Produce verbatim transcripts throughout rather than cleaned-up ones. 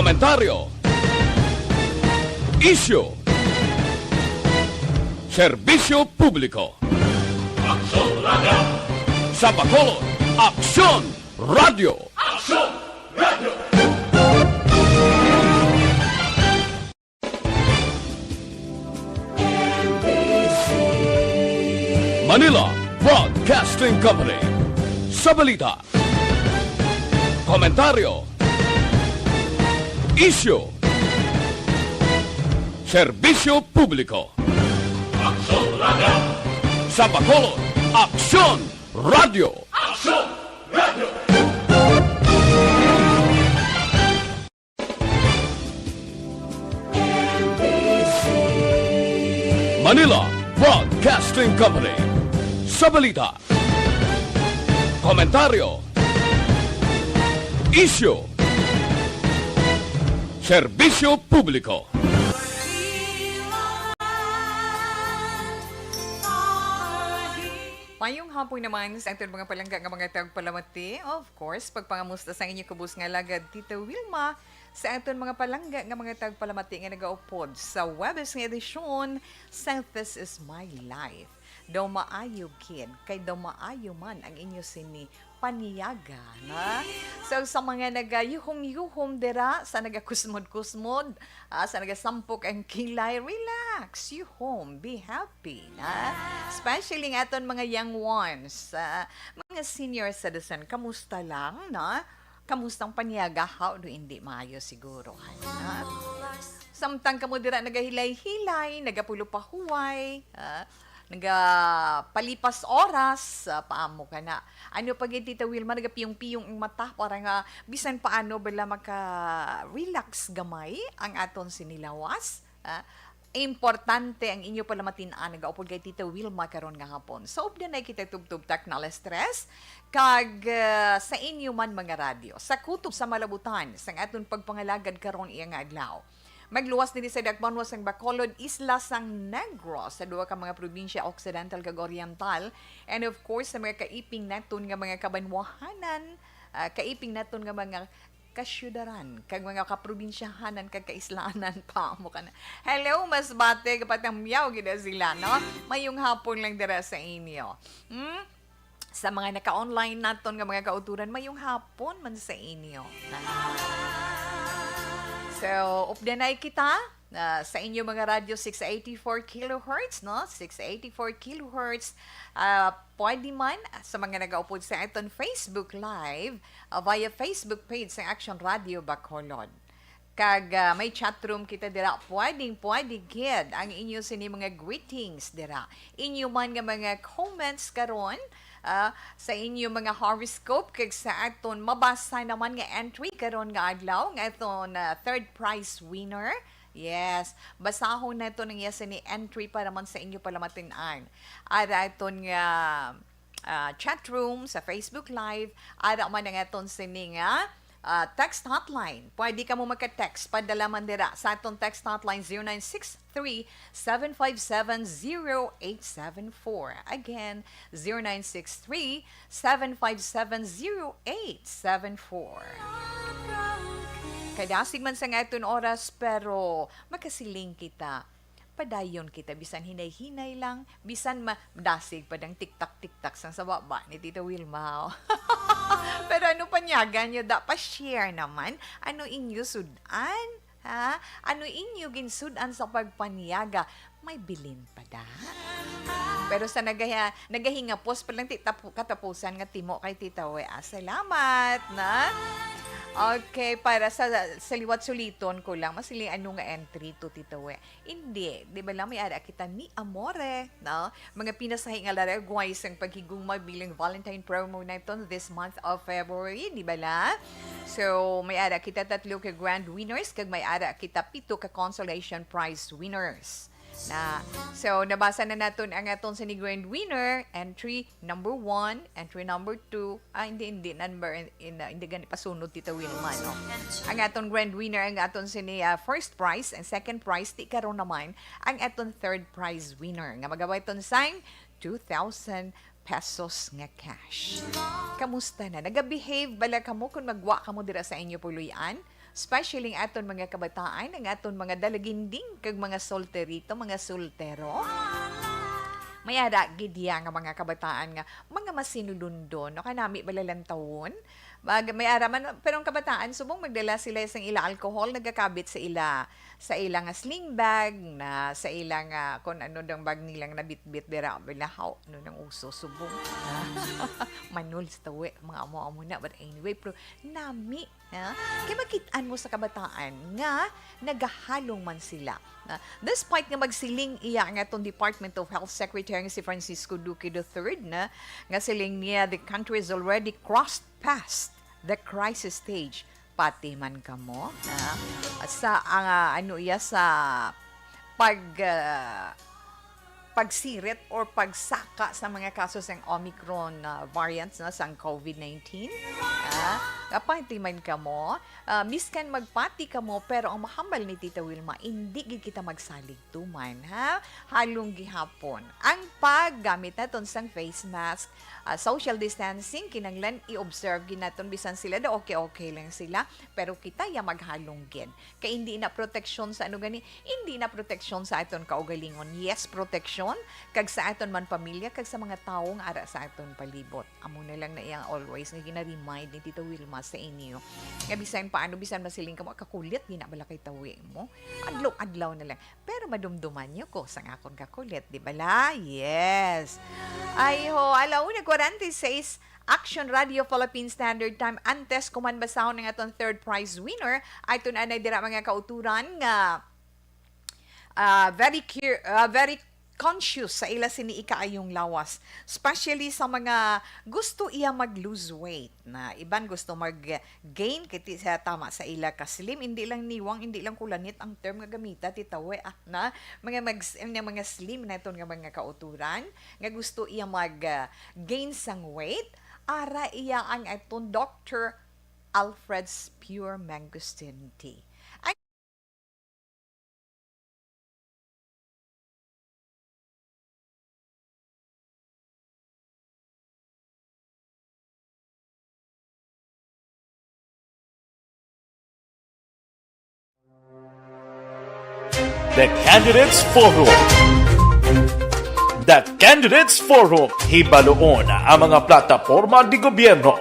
Komentaryo. Isyu. Serbisyo publiko. Aksyon Radio. Sa Bacolod, Aksyon Radio. Aksyon Radio. Manila Broadcasting Company. Sa balita, komentaryo, isyu, serbisyo publiko. Aksyon Radio. Sa Bacolod, Aksyon Radio. Aksyon Radio. Manila Broadcasting Company. Sa balita, komentaryo, isyu, serbisyo publiko. Mayong hapon naman sa aton mga palangga nga mga tagpalamati. Of course, pagpangamusta sa inyo kubos nga alagad, Tita Wilma, sa aton mga palangga nga mga tagpalamati nga nagaupod sa Huwebes nga edisyon sa This Is My Life. Daw maayo gid, kay daw maayo man ang inyo sini paniyaga, na? So, sa mga nagayuhom-yuhom dira, sa nagakusmod-kusmod, ah, sa nagasampok ang kilay, relax, you home, be happy, na? Especially ang aton mga young ones, ah, mga senior citizen, kamusta lang, na? Kamusta ang paniyaga? How do, hindi maayo siguro, ha? Samtang kamo dira nagahilay-hilay, nagapulo-pahuway, ah, nagapalipas oras, ah, paamo ka na. Ano pa gid, Tita Wilma, nagapiyong-piyong ang mata para nga bisan paano bala maka-relax gamay ang aton sinilawas, ah? Importante ang inyo palamatin-an, nagaupod kay Tita Wilma karon nga hapon. So, updanay kita tubtob ta, alas tres, kag, ah, sa inyo man mga radyo, sa kutob sa malabutan sang aton pagpangalagad karon iya nga adlaw. Magluwas diri sa dakbanon sang Bacolod, isla sang Negros, sa duha ka mga probinsya, Occidental kag Oriental, and of course, sa mga kaiping naton nga mga kabanwahanan, ah, kaiping naton nga mga kasyudaran, kag mga kaprobinsyahanan, kag kaislanan pa mo ka na. Hello, Masbate, Kapatang Miao, gid sila, no? Mayong hapon lang dira sa inyo. Hmm? Sa mga naka-online naton nga mga kauturan, mayong hapon man sa inyo. So, updanay kita, ah, sa inyo mga radyo, six eighty-four kilohertz, no? Six eighty-four kilohertz. Ah, pwede man sa mga nagaupod sa aton Facebook Live, ah, via Facebook page sa Action Radio Bacolod. Kag, ah, may chat room kita dira. Pwedeng, pwede gid ang inyo sini mga greetings dira. Inyo man nga mga comments karon, ah, sa inyo mga horoscope, kag sa aton mabasa naman nga entry karon nga adlaw, nga aton, ah, third prize winner. Yes, basahon nato ang iya sini entry para man sa inyo palamatin-an. Ara aton nga ah, chat room, sa Facebook Live, ara man ang aton sini nga, ah, text hotline. Pwede kamo magka-text, padala man dira sa aton text hotline, zero nine six three, seven five seven, zero eight seven four. Again, zero nine six three, seven five seven, zero eight seven four. Kadasig man sa nga aton oras, pero makasiling kita, padayon kita, bisan hinay-hinay lang, bisan ma-, dasig pa dang tiktak-tiktak sang sa baba ni Tita Wilma, oh. Pero ano panyagan nyo, da, pa-share naman. Ano inyo sud-an? Ha? Ano inyo ginsud-an sa pagpanyaga? May bilin pa da? Pero sa nagaha-, nagahingapos pa lang ti tapu-, katapusan nga timo kay Tita We. Ah, salamat, na? Okay, para sa, sa liwat suliton ko lang, masiling ano nga entry to, Tita We. Hindi, di ba lang may ara kita ni Amore, no? Mga pinasahi nga laragway sang paghigugma bilang Valentine promo naton this month of February, di ba la? So, may ara kita tatlo ka grand winners, kag may ara kita pito ka consolation prize winners. Na, so, nabasa na naton ang aton sini grand winner, entry number one, entry number two, ah, hindi, hindi, number, in, in, hindi gani pasunod, Tita Wilma, no? Ang aton grand winner, ang aton sini, ah, first prize, ang second prize, ti karon naman, ang aton third prize winner, nga magaway ton sang two thousand pesos nga cash. Kamusta na? Nagabehave bala kamo kung magwa kamo dira sa inyo puloy-an? Especially ang aton mga kabataan, ang aton mga dalaginding kag mga solterito, mga soltero. May ara gid iya nga mga kabataan nga mga masinulundon, no? Kanami bala lantawon. Mag, may ara man, pero ang kabataan, subong magdala sila sang ila alcohol, nagakabit sa ila, sa ila nga sling bag, na sa ila nga, kung ano dang bag nilang nabitbit, dira, binahaw, ano nang uso, subong. Manol sa tawi, mga amo-amo na. But anyway, pero nami, ha? Kay makit-an mo sa kabataan nga nagahalong man sila. Na, despite nga magsiling iya nga itong Department of Health Secretary nga si Francisco Duque the third na, nga siling niya, the country is already crossed past the crisis stage. Pati man kamo, ha? Sa, ang, ah, ano iya sa pag, ah, pagsirit or pagsaka sa mga kaso sang Omicron, ah, variants, no, sang COVID nineteen. Ah, kapati man kamo, ah, miskan magpati kamo, pero ang mahambal ni Tita Wilma, indi gid kita magsalig tuman, ha? Halong gihapon. Ang paggamit naton sang face mask, ah, social distancing, kinahanglan i-observe gid naton, bisan sila daw okay-okay lang sila, pero kita ya maghalong gid. Kay indi na proteksyon sa ano gani, indi na proteksyon sa aton kaugalingon. Yes, proteksyon kag sa aton man pamilya kag sa mga tawo nga ara sa aton palibot. Amo na lang na iyang always nga gina-remind ni Tita Wilma sa inyo. Nga bisan paano, bisan masiling kamo, "Kakulit, di na bala kay tawi mo." Adlaw-adlaw na lang. Pero madumduman niyo ko sang akon kakulit, di bala? Yes. Ay ho, ala una forty-six, Action Radio Philippine Standard Time. Antes ko man basahon ang aton third prize winner, ay tun-anay dira mga kauturan nga, ah, very cur-, ah, very conscious sa ila sini ikaayong lawas, especially sa mga gusto iya mag-lose weight na iban gusto mag-gain kiti sa tama sa ila ka slim, hindi lang niwang, hindi lang kulanit ang term nga gamita, titawe, ah, na mga mag-, mga slim naton nga mga kauturan nga gusto iya mag, ah, gain sang weight, ara iya ang aton Doctor Alfred's Pure Mangosteen Tea. Ang The Candidates Forum. The Candidates Forum. Hibaluon ang mga plataporma de gobyerno.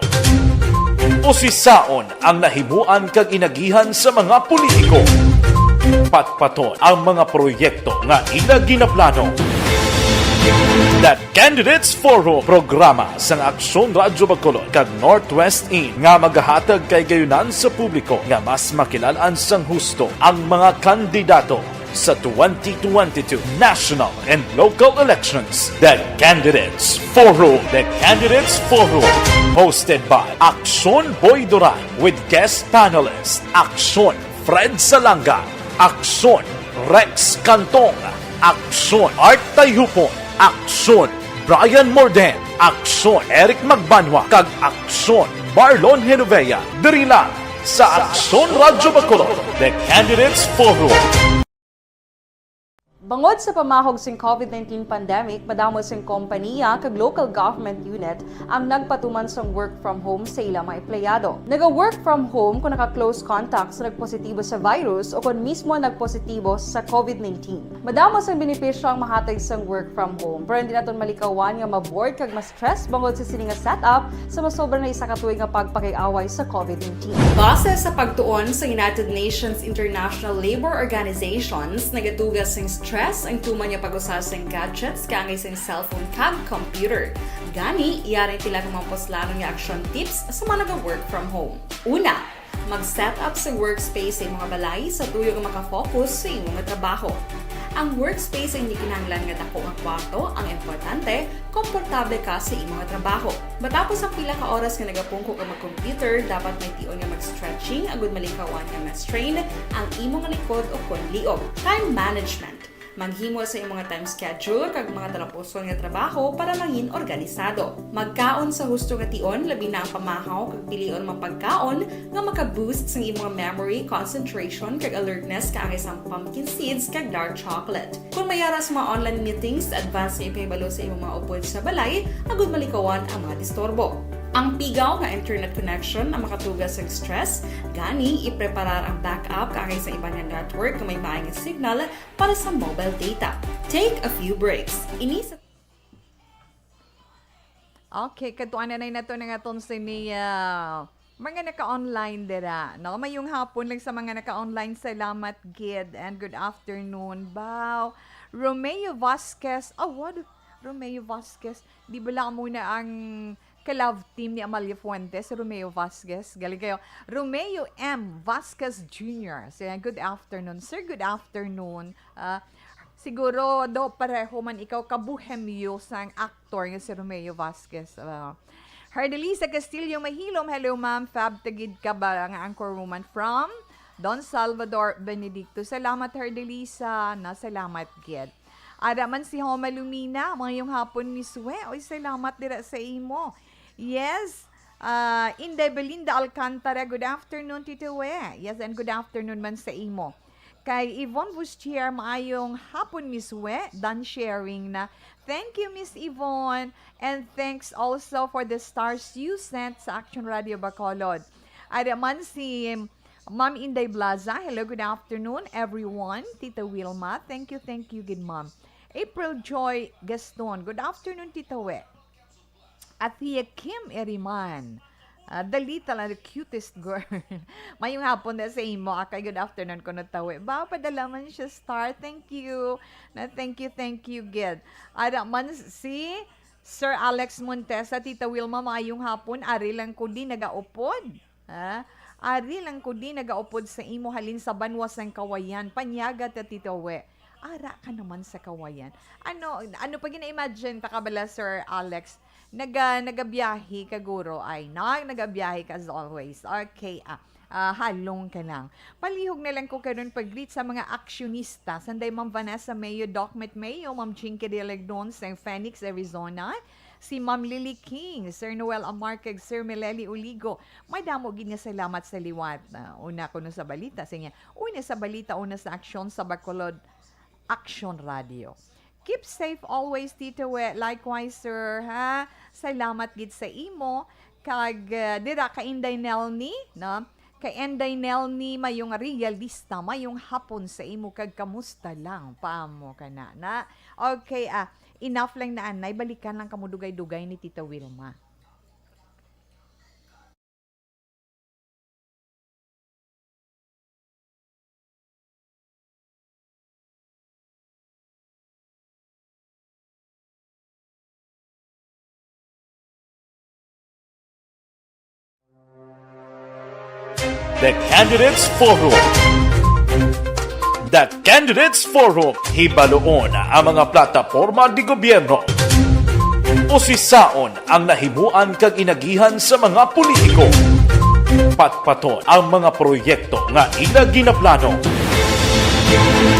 Usisaon ang nahimuan kag inagihan sa mga politiko. Patpaton ang mga proyekto nga ila ginaplano. The Candidates Forum, programa sang Aksyon Radyo Bacolod kag Northwest In nga magahatag kay gayunan sa publiko nga mas makilal-an sang husto ang mga kandidato sa twenty twenty-two national and local elections. The Candidates Forum. The Candidates Forum, hosted by Aksyon Boy Duran with guest panelist Aksyon Fred Salanga, Aksyon Rex Cantong, Aksyon Art Tayhupon, Aksyon Brian Morden, Aksyon Eric Magbanwa, kag Aksyon Marlon Genovea, diri lang sa Aksyon Radyo Bacolod, The Candidates Forum. Bangod sa pamahog sing COVID nineteen pandemic, madamo sing kompaniya kag local government unit ang nagpatuman sang work from home sa ila mga empleyado. Naga-work from home kon naka-close contact sa nagpositibo sa virus o kon mismo nagpositibo sa COVID nineteen. Madamo sang benepisyo ang mahatag sang work from home, pero hindi naton malikawan nga ma-bored kag ma-stress bangod sa sini nga setup sa masobra na isa ka tuig nga pagpakig-away sa COVID nineteen. Base sa pagtuon sa United Nations International Labor Organizations, nagatuga sing stress ang tuman nga pag-usa sing gadgets kaangay sing cellphone kag computer. Gani, yari pila ka mga puslanon nga aksyon tips sa mga naga-work from home. Una, mag-set up sa workspace sa imong balay sa tuyo nga maka-focus sa imo nga trabaho. Ang workspace ay hindi kinahanglan nga dako nga kwarto ang importante, komportable ka sa imo nga trabaho. Matapos ang pila ka oras nga nagapungko ka mag-computer, dapat may tion nga mag-stretching agud malikawan nga ma-strain ang imo nga likod o kon liog. Time management. Maghimo sa imong time schedule kag mga talapuson nga trabaho para mangin organisado. Magkaon sa husto nga tion, labi na ang pamahaw kag pilion mga pagkaon nga maka-boost sang imong memory, concentration, kag alertness kaangay sang pumpkin seeds kag dark chocolate. Kon may ara sa mga online meetings, advance nga ipahibalo sa imong mga upod sa balay agud malikawan ang mga disturbo. Ang pigaw nga internet connection ang makatuga sa stress, gani ipreparar ang backup kaangay sa iban nga network nga may maay nga signal para sa mobile data. Take a few breaks. Ini sa Okay, kadtuan na nato na nga ton sini, ah, mga naka-online dira, no? Mayong hapon lang sa mga naka-online. Salamat gid and good afternoon. Bow, Romeo Vasquez. Oh, what? Romeo Vasquez. Di bala amo na ang ka-love team ni Amalia Fuentes, Romeo Vasquez? Galing kayo. Romeo M Vasquez Junior. So, yan, good afternoon. Sir, good afternoon. Ah, siguro do pareho man ikaw kabuhemyo sang aktor nga si Romeo Vasquez. Ah, Herdelisa Castillo Mahilom, hello ma'am, fab ta gid ka ba nga anchor woman from Don Salvador Benedicto. Salamat, Herdelisa, na salamat gid. Ada man si Homa Lumina, mayong hapon, Miss We. Oy, salamat dira sa imo. Yes, ah, Inday Belinda Alcantara, good afternoon, Tito We. Yes, and good afternoon man sa imo. Kay Yvonne Bustier, maayong hapon, Miss We. Done sharing na. Thank you, Miss Yvonne. And thanks also for the stars you sent sa Action Radio Bacolod. Ada man si Ma'am Inday Blaza, hello, good afternoon, everyone. Tita Wilma, thank you, thank you, good ma'am. April Joy Gaston, good afternoon, Tita We. Athea Kim Eriman, ah, Dalita lang, the cutest girl. Mayong hapon na sa imo, akay, good afternoon, kuno tawi. Ba, padala man siya star, thank you. Na, thank you, thank you, gid. Ada man si Sir Alex Montesa, Tita Wilma, maayong hapon, ari lang ko di nagaupod. Ha? Ari lang ko di nagaupod sa imo halin sa banwa sang Kawayan. Panyaga ta, Tito We. Ara ka naman sa Kawayan. Ano, ano pa gina-imagine ta ka bala, Sir Alex? Naga-, nagabiyahe ka, guro, ay, na, nagabiyahe ka as always. Okay, ah, ah, halong ka lang. Palihog na lang ko karon pag-greet sa mga aksyonista. Sanday Ma'am Vanessa Mayo, Doc Met Mayo, Ma'am Chinky Dilegdon sa Phoenix, Arizona. Si Ma'am Lily King, Sir Noel Amar, kag Sir Meleli Uligo. Madamo gid nga salamat sa liwat. Ah, una kuno sa balita, sa inyo. Una sa balita, una sa aksyon sa Bacolod Action Radio. Keep safe always, Tito We. Likewise, sir, ha? Salamat gid sa imo. Kag, ah, dira ka Inday Nelny, no? Kay Inday Nelny, mayong realista, mayong hapon sa imo kag kamusta lang, paamo ka na, na? Okay, ah, enough lang na anay, balikan lang kamo dugay-dugay ni Tita Wilma. The Candidates Forum. The Candidates Forum. Hibaluon ang mga plataporma de gobyerno. Usisaon ang nahimuan kag inagihan sa mga politiko. Patpaton ang mga proyekto nga ila ginaplano.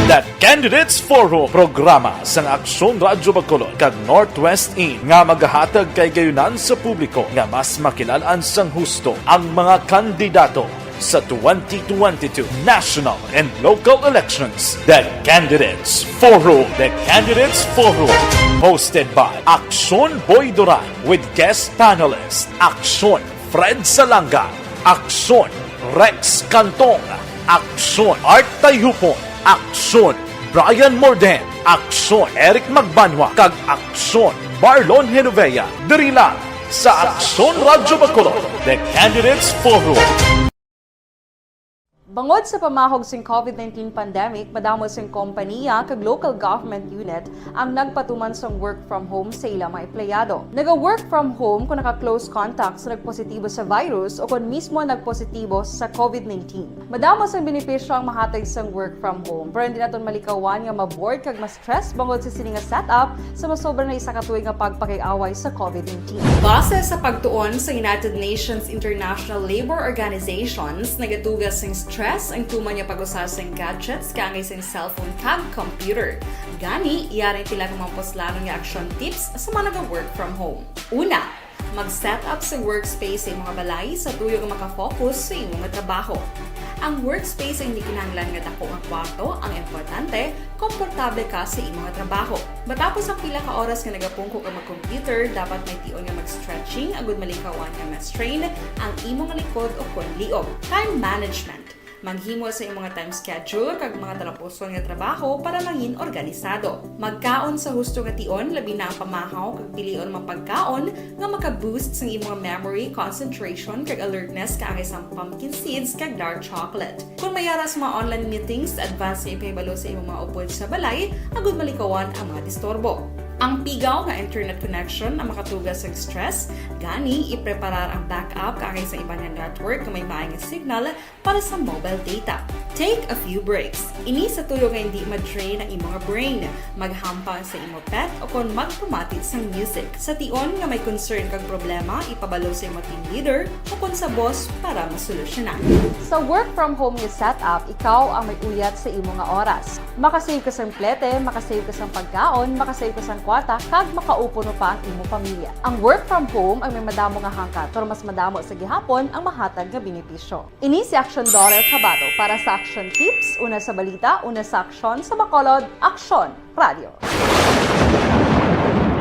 The Candidates Forum, programa sang Aksyon Radyo Bacolod kag Northwest In nga magahatag kay gayunan sa publiko nga mas makilal-an sang husto ang mga kandidato sa twenty twenty-two national and local elections. The Candidates Forum. The Candidates Forum. Hosted by Aksyon Boy Duran with guest panelist Aksyon Fred Salanga, Aksyon Rex Cantong, Aksyon Art Tayhupon, Aksyon Brian Morden, Aksyon Eric Magbanwa, kag Aksyon Marlon Genovea. Diri lang sa Aksyon Radyo Bacolod, The Candidates Forum. Bangod sa pamahog sing COVID nineteen pandemic, madamo sing kompaniya kag local government unit ang nagpatuman sang work from home sa ila mga empleyado. Naga-work from home kon naka-close contact sa nagpositibo sa virus o kon mismo nagpositibo sa COVID nineteen. Madamo sang benepisyo ang mahatag sang work from home, pero hindi naton malikawan nga ma-bored kag ma-stress bangod sa sini nga setup sa masobra na isa ka tuig nga pagpakig-away sa COVID nineteen. Base sa pagtuon sa United Nations International Labor Organizations, nagatuga sing stress ang tuman nga pag-usa sing gadgets kaangay sing cellphone kag computer. Gani, yari tila nga mga puslanon nga action tips sa mga naga-work from home. Una, mag-set up sa workspace sa imong balay sa tuyo nga makafocus sa imong trabaho. Ang workspace ay hindi kinahanglan nga dako nga kwarto. Ang importante, komportable ka sa imo nga trabaho. Matapos ang pila ka oras nga nagapungko ka mag-computer, dapat may tion nga mag-stretching agud malikawan nga ma-strain ang imo nga likod o kon liog. Time management. Maghimo sa imo nga time schedule kag mga talapuson nga trabaho para mangin organisado. Magkaon sa husto nga tion, labi na ang pamahaw kag pilion mga pagkaon nga maka-boost sang imo nga memory, concentration, kag alertness, kaangay sang pumpkin seeds kag dark chocolate. Kung may ara sa mga online meetings, advance nga ipahibalo sa imo mga upod sa balay agud malikawan ang mga disturbo. Ang pigaw nga internet connection ang makatuga sa stress, gani ipreparar ang backup kaangay sa iban nga network nga may maay nga signal para sa mobile data. Take a few breaks. Ini sa tuyo nga hindi ma-drain ang imo nga brain. Maghampang sa imo pet o kon magpamati sang music. Sa tion nga may concern kag problema, ipabalo sa imo team leader o kon sa boss para masolusyonan. Sa work from home nga setup, ikaw ang may uyat sa imo nga oras. Makasave ka sang plete, makasave ka sang pagkaon, makasave ka sang kwarta, kag makaupo pa ang imo pamilya. Ang work from home ang may madamo nga hangkat, pero mas madamo sa gihapon ang mahatag nga benepisyo. Ini si Aksyon Dollar Cabato para sa Aksyon Tips, una sa balita, una sa aksyon, sa Bacolod, Aksyon Radio.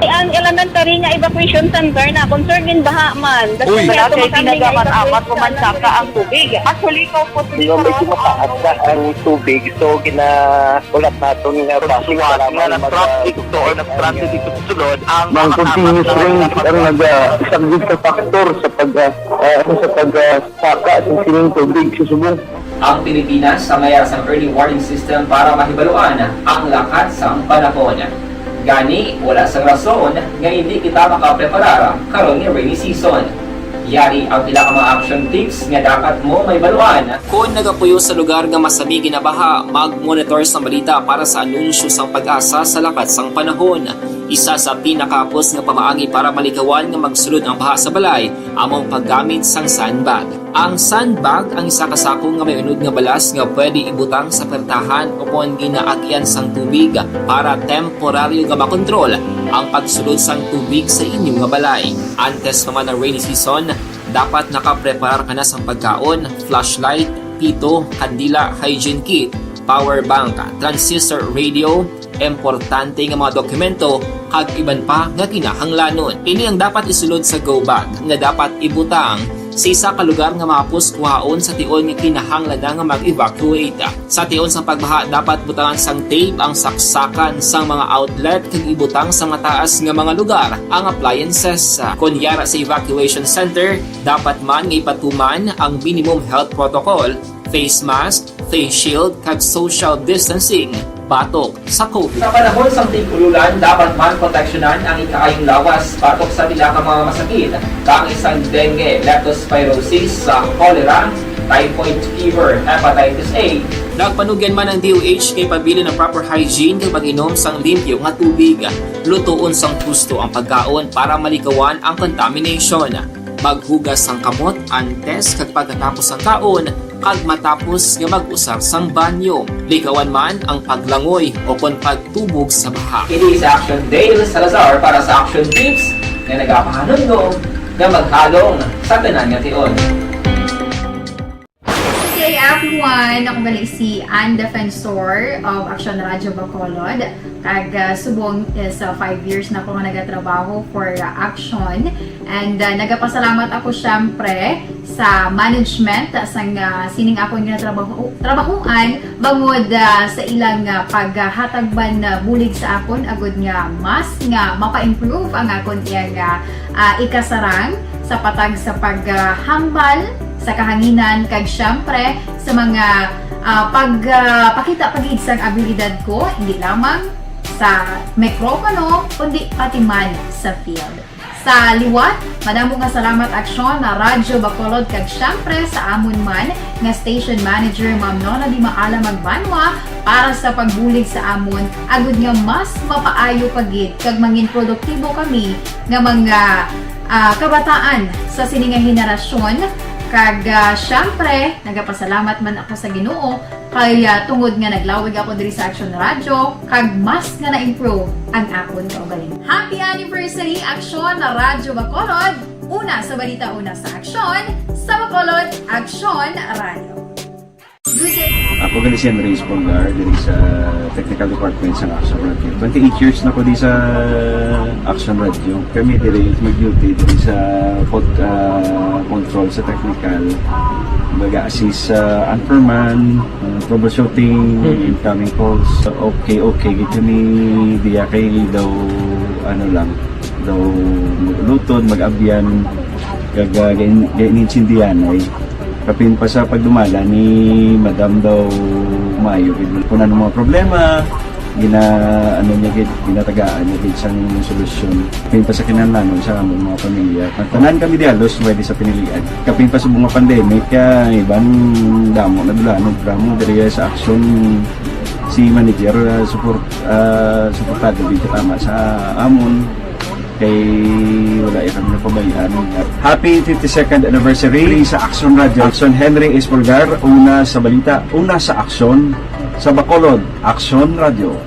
Ang elementary nga evacuation center na concern in baha man. Uy. Wala kay ginagaman amat, pumansaka ang tubig. Actually, ikaw po, Hindi, medyo mataas na ang tubig. So, ginahulat naton nga base nga para nag-traffic to or nag-traffic ito sulod ang mga continuous rain ang nag-, isang sa factor sa pag, ah, ah, ano, sa pag, ah, saka sa sining tubig sa subong. Ang Pilipinas sa mayara sang early warning system para mahibaluan ang lakat sang panahon. Gani, wala sang rason nga hindi kita makapreparar karon nga rainy season. Yari ang pila ka mga action tips nga dapat mo mahibaluan. Kon nagapuyo sa lugar nga masami ginabaha, mag-monitor sang balita para sa anunsyo sang PAGASA sa lakat sang panahon. Isa sa pinakahapos nga pamaagi para malikawan nga magsulod ang baha sa balay amo ang paggamit sang sandbag. Ang sandbag ang isa ka sako nga may unod nga balas nga pwede ibutang sa pertahan o kon ginaagyan sang tubig para temporaryo nga makontrol ang pagsulod sang tubig sa inyo nga balay. Antes pa man ang rainy season, dapat nakapreparar ka na sang pagkaon, flashlight, pito, kandila, hygiene kit, power bank, transistor radio, importante nga mga dokumento, kag iban pa nga kinahanglanon. Ini ang dapat isulod sa go bag nga dapat ibutang sa isa ka lugar nga mahapos kuhaon sa tion nga kinahanglan na nga mag-evacuate. Sa tion sang pagbaha, dapat butangan sang tape ang saksakan sang mga outlet kag ibutang sa mataas nga mga lugar ang appliances. Kon yara sa evacuation center, dapat man nga ipatuman ang minimum health protocol, face mask, face shield, kag social distancing batok sa COVID. Sa panahon sang tig-ululan, dapat man proteksyonan ang ikaayong lawas batok sa pila ka mga masakit, kaangay sang dengue, leptospirosis, sa cholera, typhoid fever, hepatitis A. Nagpanugyan man ang D O H kay pabilin ang proper hygiene kag pag-inom sang limpyo nga tubig. Lutoon sang husto ang pagkaon para malikawan ang contamination. Maghugas sang kamot antes kag pagkatapos sang kaon, kag matapos nga mag-usar sang banyo. Likawan man ang paglangoy o kon pagtubog sa baha. Ini si Action Dale Salazar para sa Action Tips nga nagapahanumdom nga maghalong sa tanan nga tion. Good day, everyone! Ako gali si Ann Defensor of Action Radio Bacolod. Kag, ah, subong is, ah, five years na ako nga nagatrabaho for, ah, Action. And, ah, nagapasalamat ako, syempre, sa management, ah, sang, ah, sining akon nga trabaho, trabahuan, bangod, ah, sa ilang, ah, paghatag man, ah, bulig sa akon, agud nga mas nga mapa-improve ang akon iyang, ah, ah, ikasarang sa patag sa paghambal sa kahanginan, kag syempre sa mga, ah, pag, ah, pakita pa gid sang abilidad ko, hindi lamang sa mikropono, kundi pati man sa field. Sa liwat, madamo nga salamat, Aksyon, na Radyo Bacolod, kag syempre sa amon man nga station manager, Ma'am Nona Di Maala Magbanwa, para sa pagbulig sa amon, agud nga mas mapaayo pa gid kag mangin produktibo kami nga mga, ah, kabataan sa sini nga henerasyon. Kag, ah, syempre, nagapasalamat man ako sa Ginoo kay, ah, tungod nga naglawig ako diri sa Action Radio, kag mas nga na-improve ang akon kaugalingon. Happy anniversary, Action Radyo Bacolod! Una sa balita, una sa aksyon, sa Bacolod, Action Radio. Ako gali si Andres Polgar, diri sa technical department sa Action Radio. Twenty-eight years na ko di sa Action Radio. Kami diri mag-duty diri sa pod-, ah, control sa technical. Mag-assist sa anchorman, ah, troubleshooting, incoming calls. Okay, okay, gid kami diya kay daw, ano lang, daw mag-ulutod, mag-abyan, kag, ah, gain-, gainintindihan ay. Kapin pa sa pagdumala ni Madam daw maayo gid. Kung ano mga problema, gina-, ano niya gid, ginatagaan niya gid sang solusyon. Kapin pa sa kinahanglanon sa among mga pamilya. Tanan kami di halos pwede sa pinilian. Kapin pa sa mga pandemic, ah, iban damo na dulanon, drama diri sa Action si manager, ah, support, ah, suportado gid tama sa amon. Kay wala ya kami napabayaan. Happy fifty-second anniversary sa Action Radio. Action Henry Espolgar, una sa balita, una sa aksyon, sa Bacolod, Action Radio.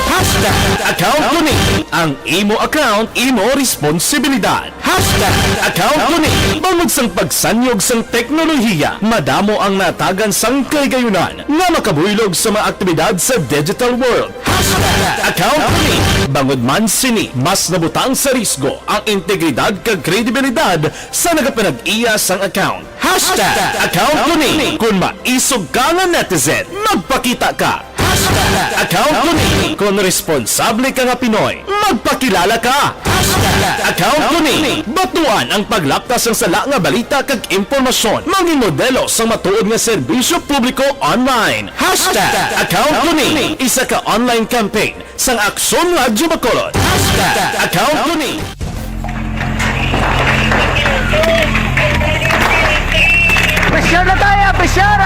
Hashtag account ko ni. Ang imo account, imo responsibilidad. Hashtag account ko ni. Bangod sang pagsanyog sang teknolohiya, madamo ang natagan sang kahigayunan nga makabuylog sa mga aktibidad sa digital world. Hashtag account ko ni. Bangod man sini, mas nabutang sa risgo ang integridad kag kredibilidad sa nagapanag-iya sang account. Hashtag account ko ni. Kung maisog ka nga netizen, magpakita ka. Hashtag account ko ni. Kung responsable ka nga Pinoy, magpakilala ka. Hashtag account ko ni. Batuan ang paglapta sang sala nga balita kag impormasyon. Mangin modelo sang matuod nga serbisyo publiko online. Hashtag account ko ni. Isa ka online campaign sang Aksyon Radyo Bacolod. Hashtag account ko ni. Pressure na tayo, pressure!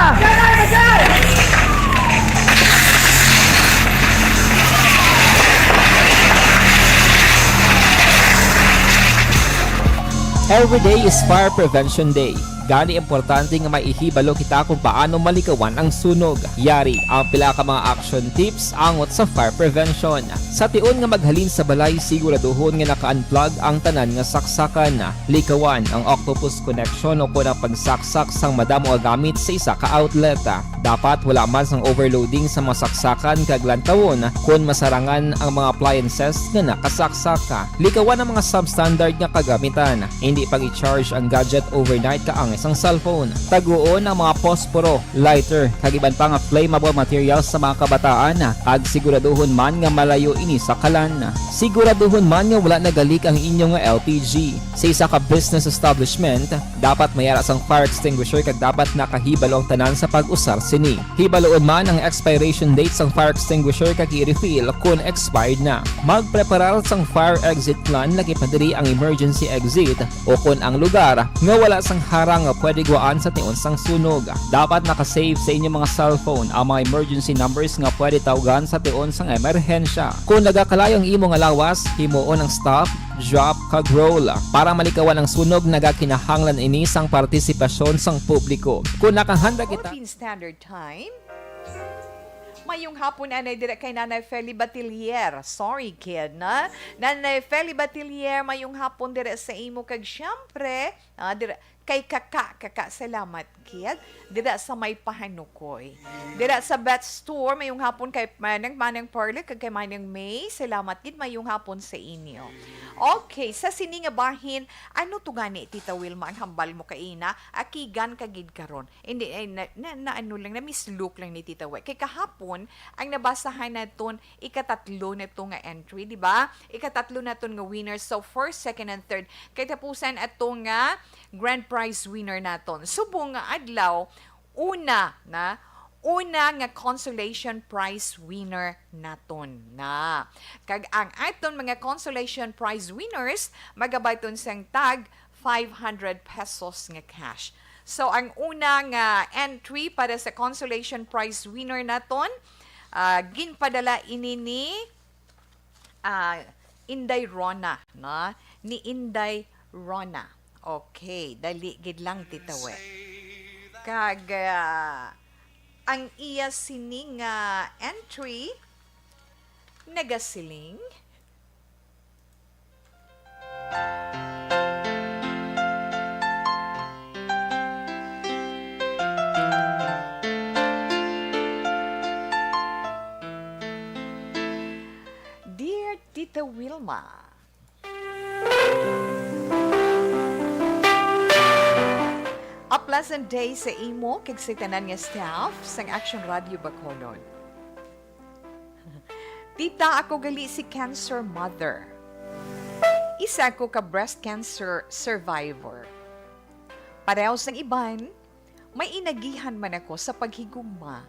Every day is Fire Prevention Day. Gani, importante nga may ihibalo kita kung paano malikawan ang sunog. Yari ang pila ka mga action tips angot sa fire prevention. Sa tion nga maghalin sa balay, siguraduhon nga naka-unplug ang tanan nga saksakan. Likawan ang octopus connection o kon ang pagsaksak sang madamo nga gamit sa isa ka outlet. Dapat wala man sang overloading sa mga saksakan kag lantawon kon masarangan ang mga appliances nga nakasaksak. Likawan ang mga substandard nga kagamitan. Indi pag-i-charge ang gadget overnight kaangay sang cellphone. Taguon ang mga posporo, lighter, kag iban pa nga flammable materials sa mga kabataan, kag siguraduhon man nga malayo ini sa kalan. Siguraduhon man nga wala nagalik ang inyo nga L P G. Sa isa ka business establishment, dapat may ara sang fire extinguisher kag dapat nakahibalo ang tanan sa pag-usar sini. Hibaluon man ang expiration date sang fire extinguisher kag i-refill kon expired na. Magpreparar sang fire exit plan, lakip na diri ang emergency exit, o kon ang lugar nga wala sang harang nga pwede gwaan sa tion sang sunog. Dapat naka-save sa inyo mga cellphone ang mga emergency numbers nga pwede tawgan sa tion sang emerhensya. Kon nagakalayo ang imo nga lawas, himuon ang stop, drop, kag roll. Para malikawan ang sunog, nagakinahanglan ini sang partisipasyon sang publiko. Kon nakahanda kita Philippine Standard Time. Mayong hapon, anay, dira kay Nanay Feli Batilier. Sorry, kid, na? Nanay Feli Batilier, mayong hapon dira sa imo. Kag syempre, ah, dira kay Kaka, Kaka, salamat, kid. Dira sa may Pahanukoy. Dira sa Beth Store, mayong hapon kay Manang, Manang Pearl, kag kay Manang May. Salamat gid, mayong hapon sa inyo. Okay, sa sini nga bahin, ano to gani, Tita Wilma, ang hambal mo kaina? Akigan ka gid karon. Hindi, ay, na, na, na ano lang, na-mislook lang ni Tita Wi. Kay kahapon, ang nabasahan naton, ikatatlo na to nga entry, di ba? Ikatatlo na to nga winner. So, first, second, and third. Kay tapusan ato nga grand prize winner naton. Subong nga adlaw, una na, una nga consolation prize winner naton na. Kag ang aton mga consolation prize winners, magabaton sang tag five hundred pesos nga cash. So, ang una nga entry para sa consolation prize winner naton, ah, ginpadala ini ni, ah, Inday Rona, no? Ni Inday Rona. Okay, dali gid lang, Tita Wi. Kag, ah, ang iya sini nga entry nagasiling, Tita Wilma. A pleasant day sa imo kag sa tanan nga staff sang Action Radio Bacolod. Tita, ako gali si cancer mother. Isa ako ka breast cancer survivor. Pareho sang iban, may inagihan man ako sa paghigugma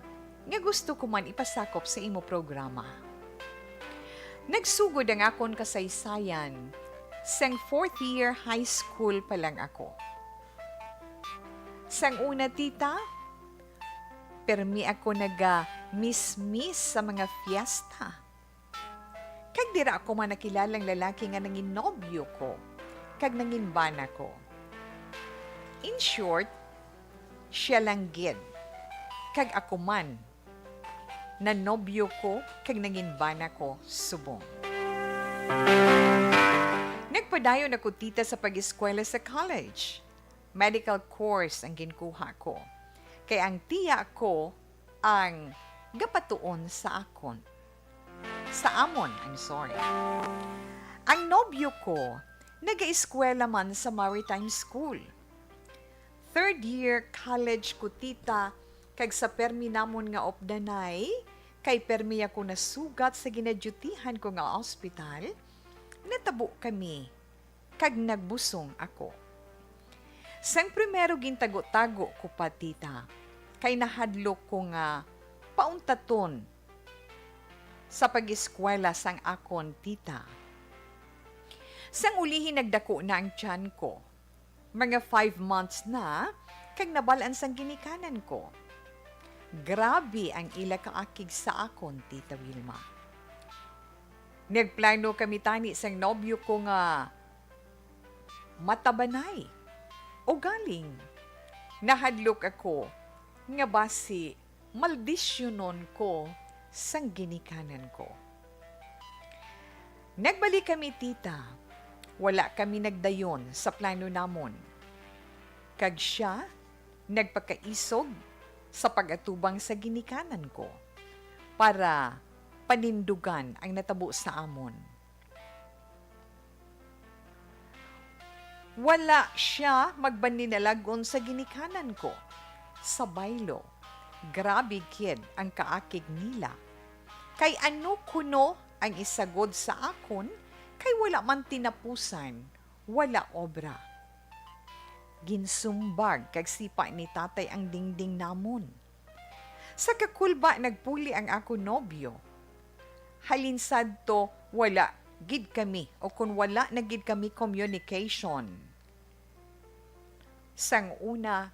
nga gusto ko man ipasakop sa imo programa. Nagsugod ang akon kasaysayan sang fourth year high school pa lang ako. Sang una, tita, permi ako naga-miss-miss sa mga fiesta. Kag dira ako man nakilala ang lalaki nga nangin nobyo ko kag nangin bana ko. In short, siya lang gid. Kag ako man, nanobyo ko kag nangin bana ko subong. Nagpadayon ako, tita, sa pag-eskwela sa college. Medical course ang ginkuha ko. Kay ang tiya ko ang gapatuon sa akon. Sa amon, I'm sorry. Ang nobyo ko, nagaeskwela man sa Maritime School. Third year college ko, tita, kag sa permi namon nga updanay, kay permi ako nasugat sa ginadyutihan ko nga ospital, natabo kami kag nagbusong ako. Sang primero, gintago-tago ko pa, tita, kay nahadlok ko nga pauntaton sa pag-eskwela sang akon tita. Sang ulihi, nagdako na ang tiyan ko. Mga five months na, kag nabal-an sang ginikanan ko. Grabe ang ila kaakig sa akon, Tita Wilma. Nagplano kami tani sang nobyo ko nga matabanay. Ugaling, nahadlok ako nga basi maldisyonon ko sang ginikanan ko. Nagbalik kami, tita. Wala kami nagdayon sa plano namon. Kag sia nagpakaisog sa pag-atubang sa ginikanan ko para panindugan ang natabo sa amon. Wala sia magbaninalagon sa ginikanan ko. Sa baylo, grabe gid ang kaakig nila. Kay ano kuno ang isagod sa akon, kay wala man tinapusan, wala obra. Ginsumbag kag sipa ni tatay ang dingding namon. Sa kakulba, nagpuli ang akon nobyo. Halin sadto, wala gid kami, o kon wala na gid kami communication. Sang una,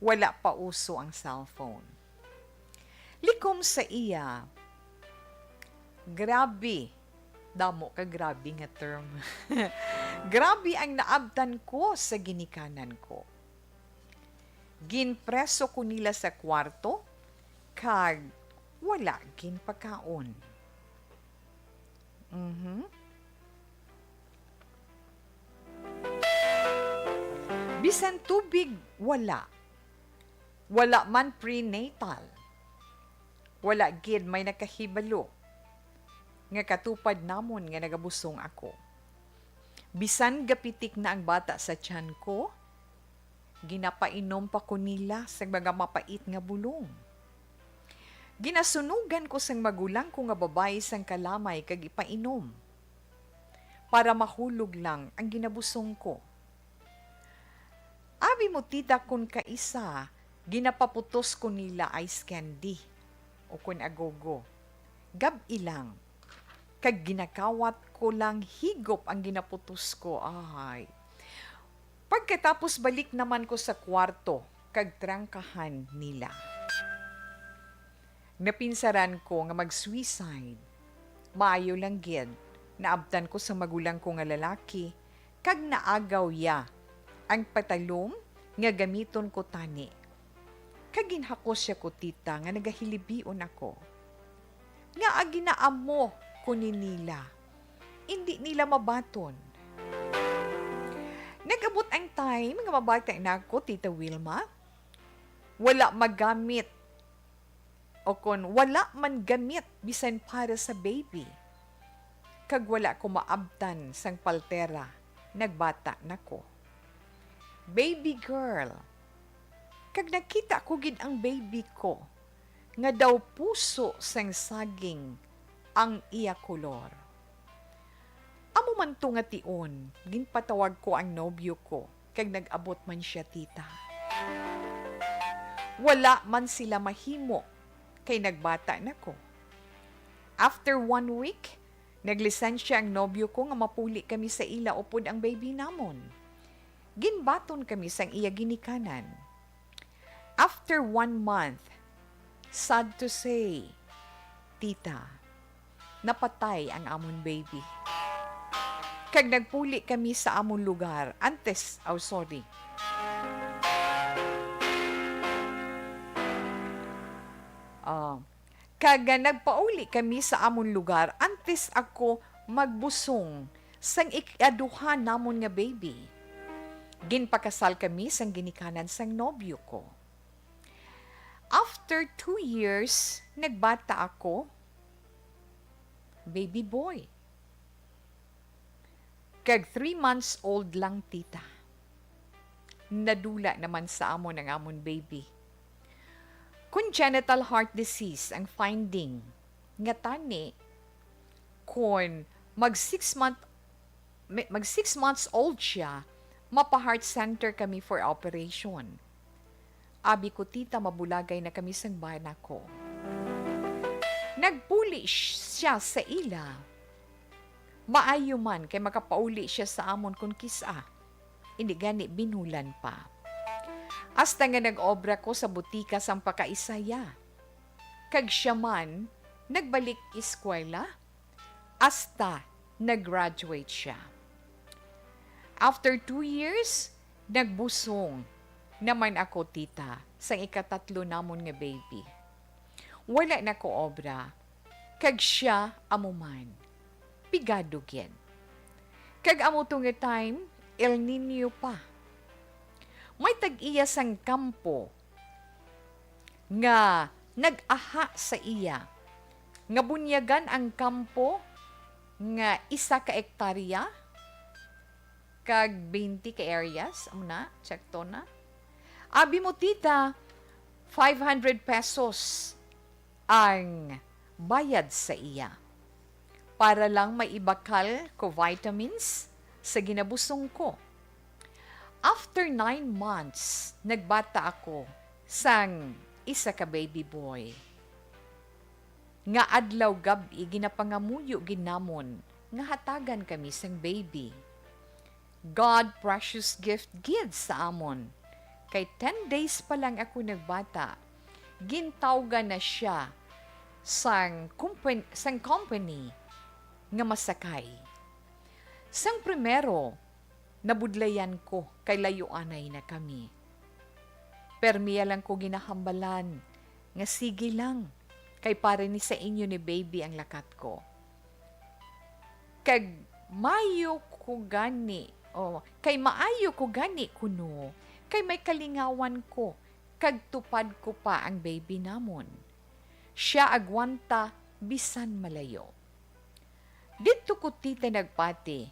wala pa uso ang cellphone. Likom sa iya, grabe, damo ka grabe nga term. Grabe ang naabtan ko sa ginikanan ko. Ginpreso ko nila sa kwarto, kag wala ginpakaon. Mhm. Bisan tubig, wala. Wala man prenatal. Wala gid may nakahibalo nga katupad namon nga nagabusong ako. Bisan gapitik na ang bata sa tiyan ko, ginapainom pa ko nila sang mga mapait nga bulong. Ginasunugan ko sang magulang ko nga babayi sang kalamay kag ipainom, para mahulog lang ang ginabusong ko. Abi mo, tita, kon kaisa, ginapaputos ko nila ice candy o kon agogo. Gab-i lang. Kag ginakawat ko lang higop ang ginaputos ko. Ahay. Pagkatapos, balik naman ko sa kwarto kag trangkahan nila. Napinsaran ko nga mag-suicide. Maayo lang gid, naabtan ko sa magulang ko nga lalaki, kag naagaw iya ang patalom nga gamiton ko tani. Kag ginhakos sia ko, tita, nga nagahilibion ako. Ngaa ginaamo ko ni nila? Indi nila mabaton. Nag-abot ang time nga mabata na ako, Tita Wilma. Wala magamit o kon wala man gamit bisan para sa baby. kag wala ko maabtan sang paltera, nagbata na ko. Baby girl. Kag nakita ko gid ang baby ko, nga daw puso sang saging ang iya kolor. Amo man to nga tion, ginpatawag ko ang nobyo ko, kag nag-abot man sia, tita. Wala man sila mahimo, kay nagbata na ko. After one week, naglisensya ang nobyo ko nga mapuli kami sa ila upod ang baby namon. Ginbaton kami sang iya ginikanan. After one month, sad to say, tita, napatay ang amon baby. Kag nagpuli kami sa amon lugar antes, oh, sorry. Ah, kag, ah, nagpauli kami sa amon lugar antes ako magbusong sang ikaduha namon nga baby. Ginpakasal kami sang ginikanan sang nobyo ko. After two years, nagbata ako, baby boy. Kag three months old lang, tita. Nadula naman sa amon ang amon baby. Congenital heart disease ang finding. Nga tani, kon mag six month, mag six months old siya, mapa-heart center kami for operation. Abi ko, tita, mabulagay na kami sang bana ko. Nagpuli sh-, siya sa ila. Maayo man kay makapauli siya sa amon kon kis-a. Indi gani binulan pa. Hasta nga nag-obra ko sa butika sang pakaisaya. Kag siya man nagbalik eskwela hasta nag-graduate siya. After two years, nagbusong naman ako, tita, sang ikatatlo namon nga baby. Wala na ko obra, kag siya amo man. Pigado gid. Kag amo to nga time, El Niño pa. May tag-iya sang kampo nga nag-aha sa iya, nga bunyagan ang kampo nga isa ka ektarya kag twenty ka areas, amo na, check to na. Abi mo, tita, five hundred pesos ang bayad sa iya. Para lang may ibakal ko vitamins sa ginabusong ko. After nine months, nagbata ako sang isa ka baby boy. Nga adlaw gab-i ginapangamuyo gid namon nga hatagan kami sang baby. God precious gift gid sa amon. Kay ten days pa lang ako nagbata, gintawgan na siya sang kumpan-, sang company nga masakay. Sang primero, nabudlayan ko kay layuanay na kami. Permi lang ko ginahambalan nga sige lang, kay para ni sa inyo ni baby ang lakat ko. Kag maayo ko gani, o, kay maayo ko gani kuno, kay may kalingawan ko, kag tupad ko pa ang baby namon. Siya agwanta bisan malayo. Didto ko, tita, nagpati,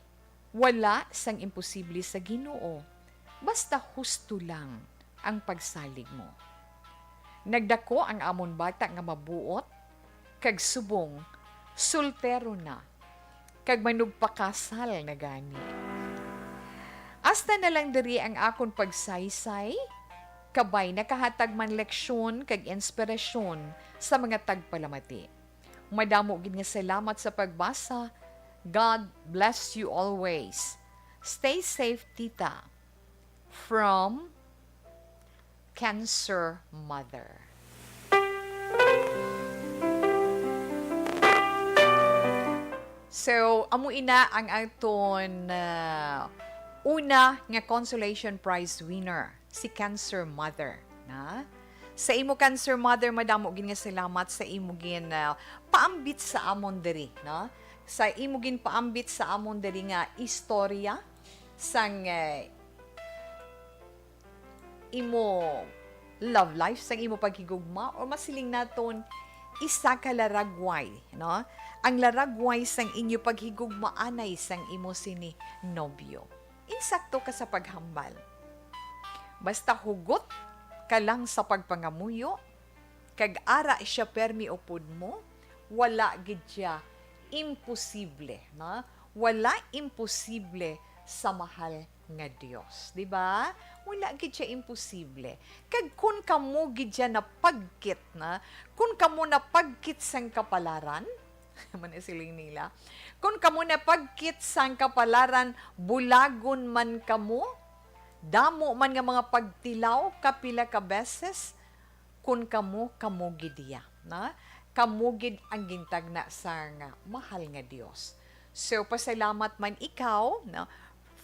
wala sang imposible sa Ginoo, basta husto lang ang pagsalig mo. Nagdako ang amon bata nga mabuot, kag subong, soltero na, kag manugpakasal na gani. Hasta na lang diri ang akon pagsaysay, kabay nakahatag man leksyon kag inspirasyon sa mga tagpalamati. Madamo gid nga salamat sa pagbasa. God bless you always. Stay safe, tita. From Cancer Mother. So, amo ina ang aton, ah, una nga consolation prize winner, si Cancer Mother, na? Sa imo, Cancer Mother, madamo gid nga salamat sa imo gin, ah, paambit sa amon diri, no? Sa imo gin paambit sa amon diri nga istorya sang, eh, imo love life, sang imo paghigugma, or masiling naton, isa ka laragway, no? Ang laragway sang inyo paghigugmaanay sang imo sini nobyo. Insakto ka sa paghambal. Basta hugot ka lang sa pagpangamuyo, kag ara siya permi upod mo, wala gid siya imposible, no? Wala imposible sa mahal nga Dios, di ba? Wala gid siya imposible. Kag kun kamo gid siya napagkit na, kun kamo napagkit sang kapalaran, man ang siling nila, kun kamo napagkit sang kapalaran, bulagon man kamo, damo man nga mga pagtilaw, kapila ka beses, kun kamo, kamo gid iya, na? Kamo gid ang gintagna sang mahal nga Dios. So, pasalamat man ikaw, no?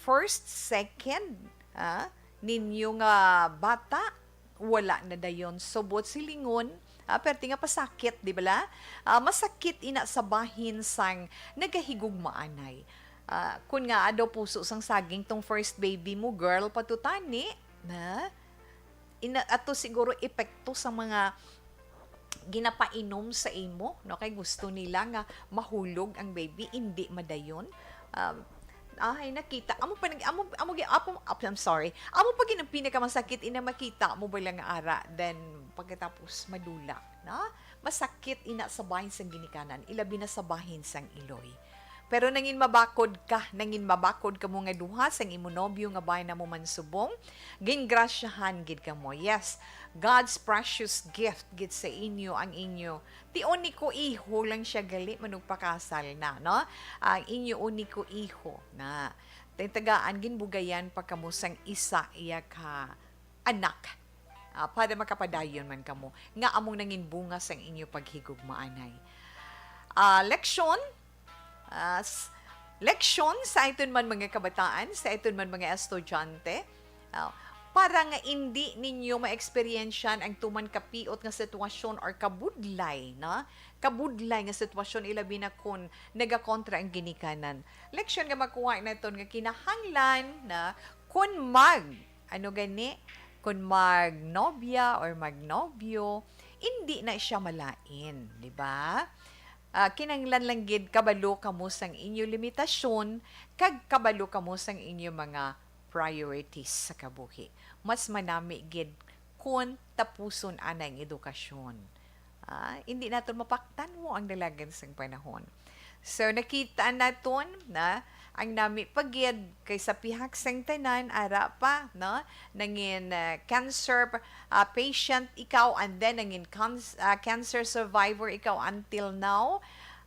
First, second, ah, ninyo nga bata, wala na dayon. So, buot silingon, ah, perti nga pasakit, di bala? Ah, masakit ina sa bahin sang nagahigugmaanay. Ah, kun nga adaw puso sang saging tong first baby mo, girl, patutani, na? Ina-, ato siguro epekto sa mga ginapainom sa imo, no? Kay gusto nila nga mahulog ang baby, indi madayon. Um, ay, nakita. Amo pa nag-, amo, amo, gi-, apo, ap-, I'm sorry. Amo pa gid ang pinakamasakit, ina, makita mo ba lang ara, then pagkatapos madula, no? Masakit ina sa bahin sang ginikanan, ilabi na sa bahin sang iloy. Pero nangin mabakod ka, nangin mabakod kamo nga duha sang imo nobyo nga bahin namo man subong, gingrasyahan gid kamo. Yes, God's precious gift gid sa inyo ang inyo. Ti uniko iho lang siya gali, manugpakasal na, no? Ang inyo uniko iho na. Tagaan, ginbugayan pa kamo sang isa iya ka anak. Ah, para makapadayon man kamo nga among nangin bunga sang inyo paghigugmaanay. Ah, leksyon, ah, s-, leksyon sa aton man mga kabataan, sa aton man mga estudyante, ah, para nga indi ninyo ma-eksperyensyan ang tuman kapiot nga sitwasyon or kabudlay, no? Kabudlay nga sitwasyon, ilabi na kun nagakontra ang ginikanan. Leksyon nga makuha naton nga kinahanglan na kun mag, ano gani, kun mag nobya or mag nobyo, indi na siya malain, di ba? Ah, kinahanglan lang gid kabalo kamo sang inyo limitasyon kag kabalo kamo sang inyo mga priorities sa kabuhi. Mas manami gid kun tapuson ana ang edukasyon. Ah, hindi naton mapaktan mo ang dalagan sang panahon. So, nakita naton na ang nami pa gid kay sa pihak sang tanan, ara pa, no? Nangin, ah, cancer, ah, patient ikaw, and then nangin cons-, ah, cancer survivor ikaw until now.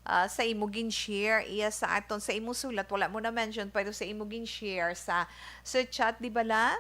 Ah, sa imo gin-share, iya sa aton, sa imo sulat, wala mo na-mention, pero sa imo gin-share sa, sa chat, di bala?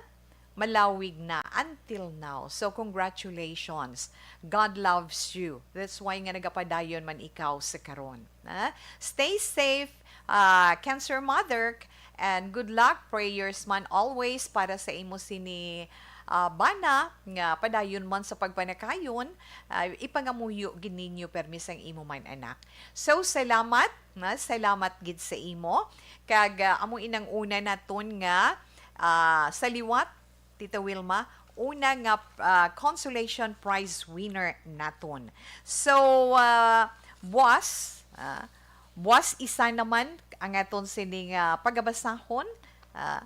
Malawig na until now. So, congratulations. God loves you. That's why nga nagapadayon man ikaw sa karon. Ha? Stay safe, ah, cancer mother, and good luck. Prayers man always para sa imo sini, ah, bana nga padayon man sa pagpanakayon. Ah, ipangamuyo gid ninyo permi sang imo man anak. So, salamat, na, salamat gid sa imo. Kag, ah, amo inang una naton nga, ah, sa liwat, Tita Wilma, una nga, ah, consolation prize winner naton. So, ah, buwas, ah, buwas isa naman ang aton sining, ah, pagabasahon, ah,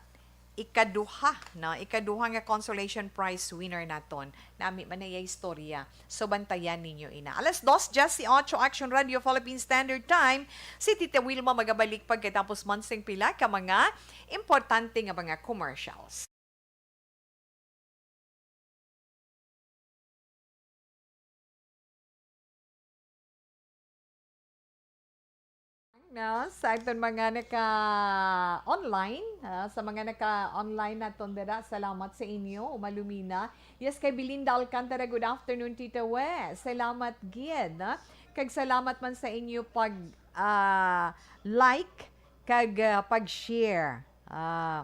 ikaduha, no? Ikaduha nga consolation prize winner naton. Nami man na iya istorya. So, bantayan ninyo ina. Alas dos diyes y ocho, Action Radio Philippine Standard Time. Si Tita Wilma magabalik pagkatapos man sing pila ka mga importante nga mga commercials. Na, sa aton mga naka-online, ah, sa mga naka-online naton dira, salamat sa inyo, umalumina. Yes, kay Belinda Alcantara, good afternoon, Tita We. Salamat gid, ah. Kag salamat man sa inyo pag, ah, like, kag, ah, pag-share. Ah,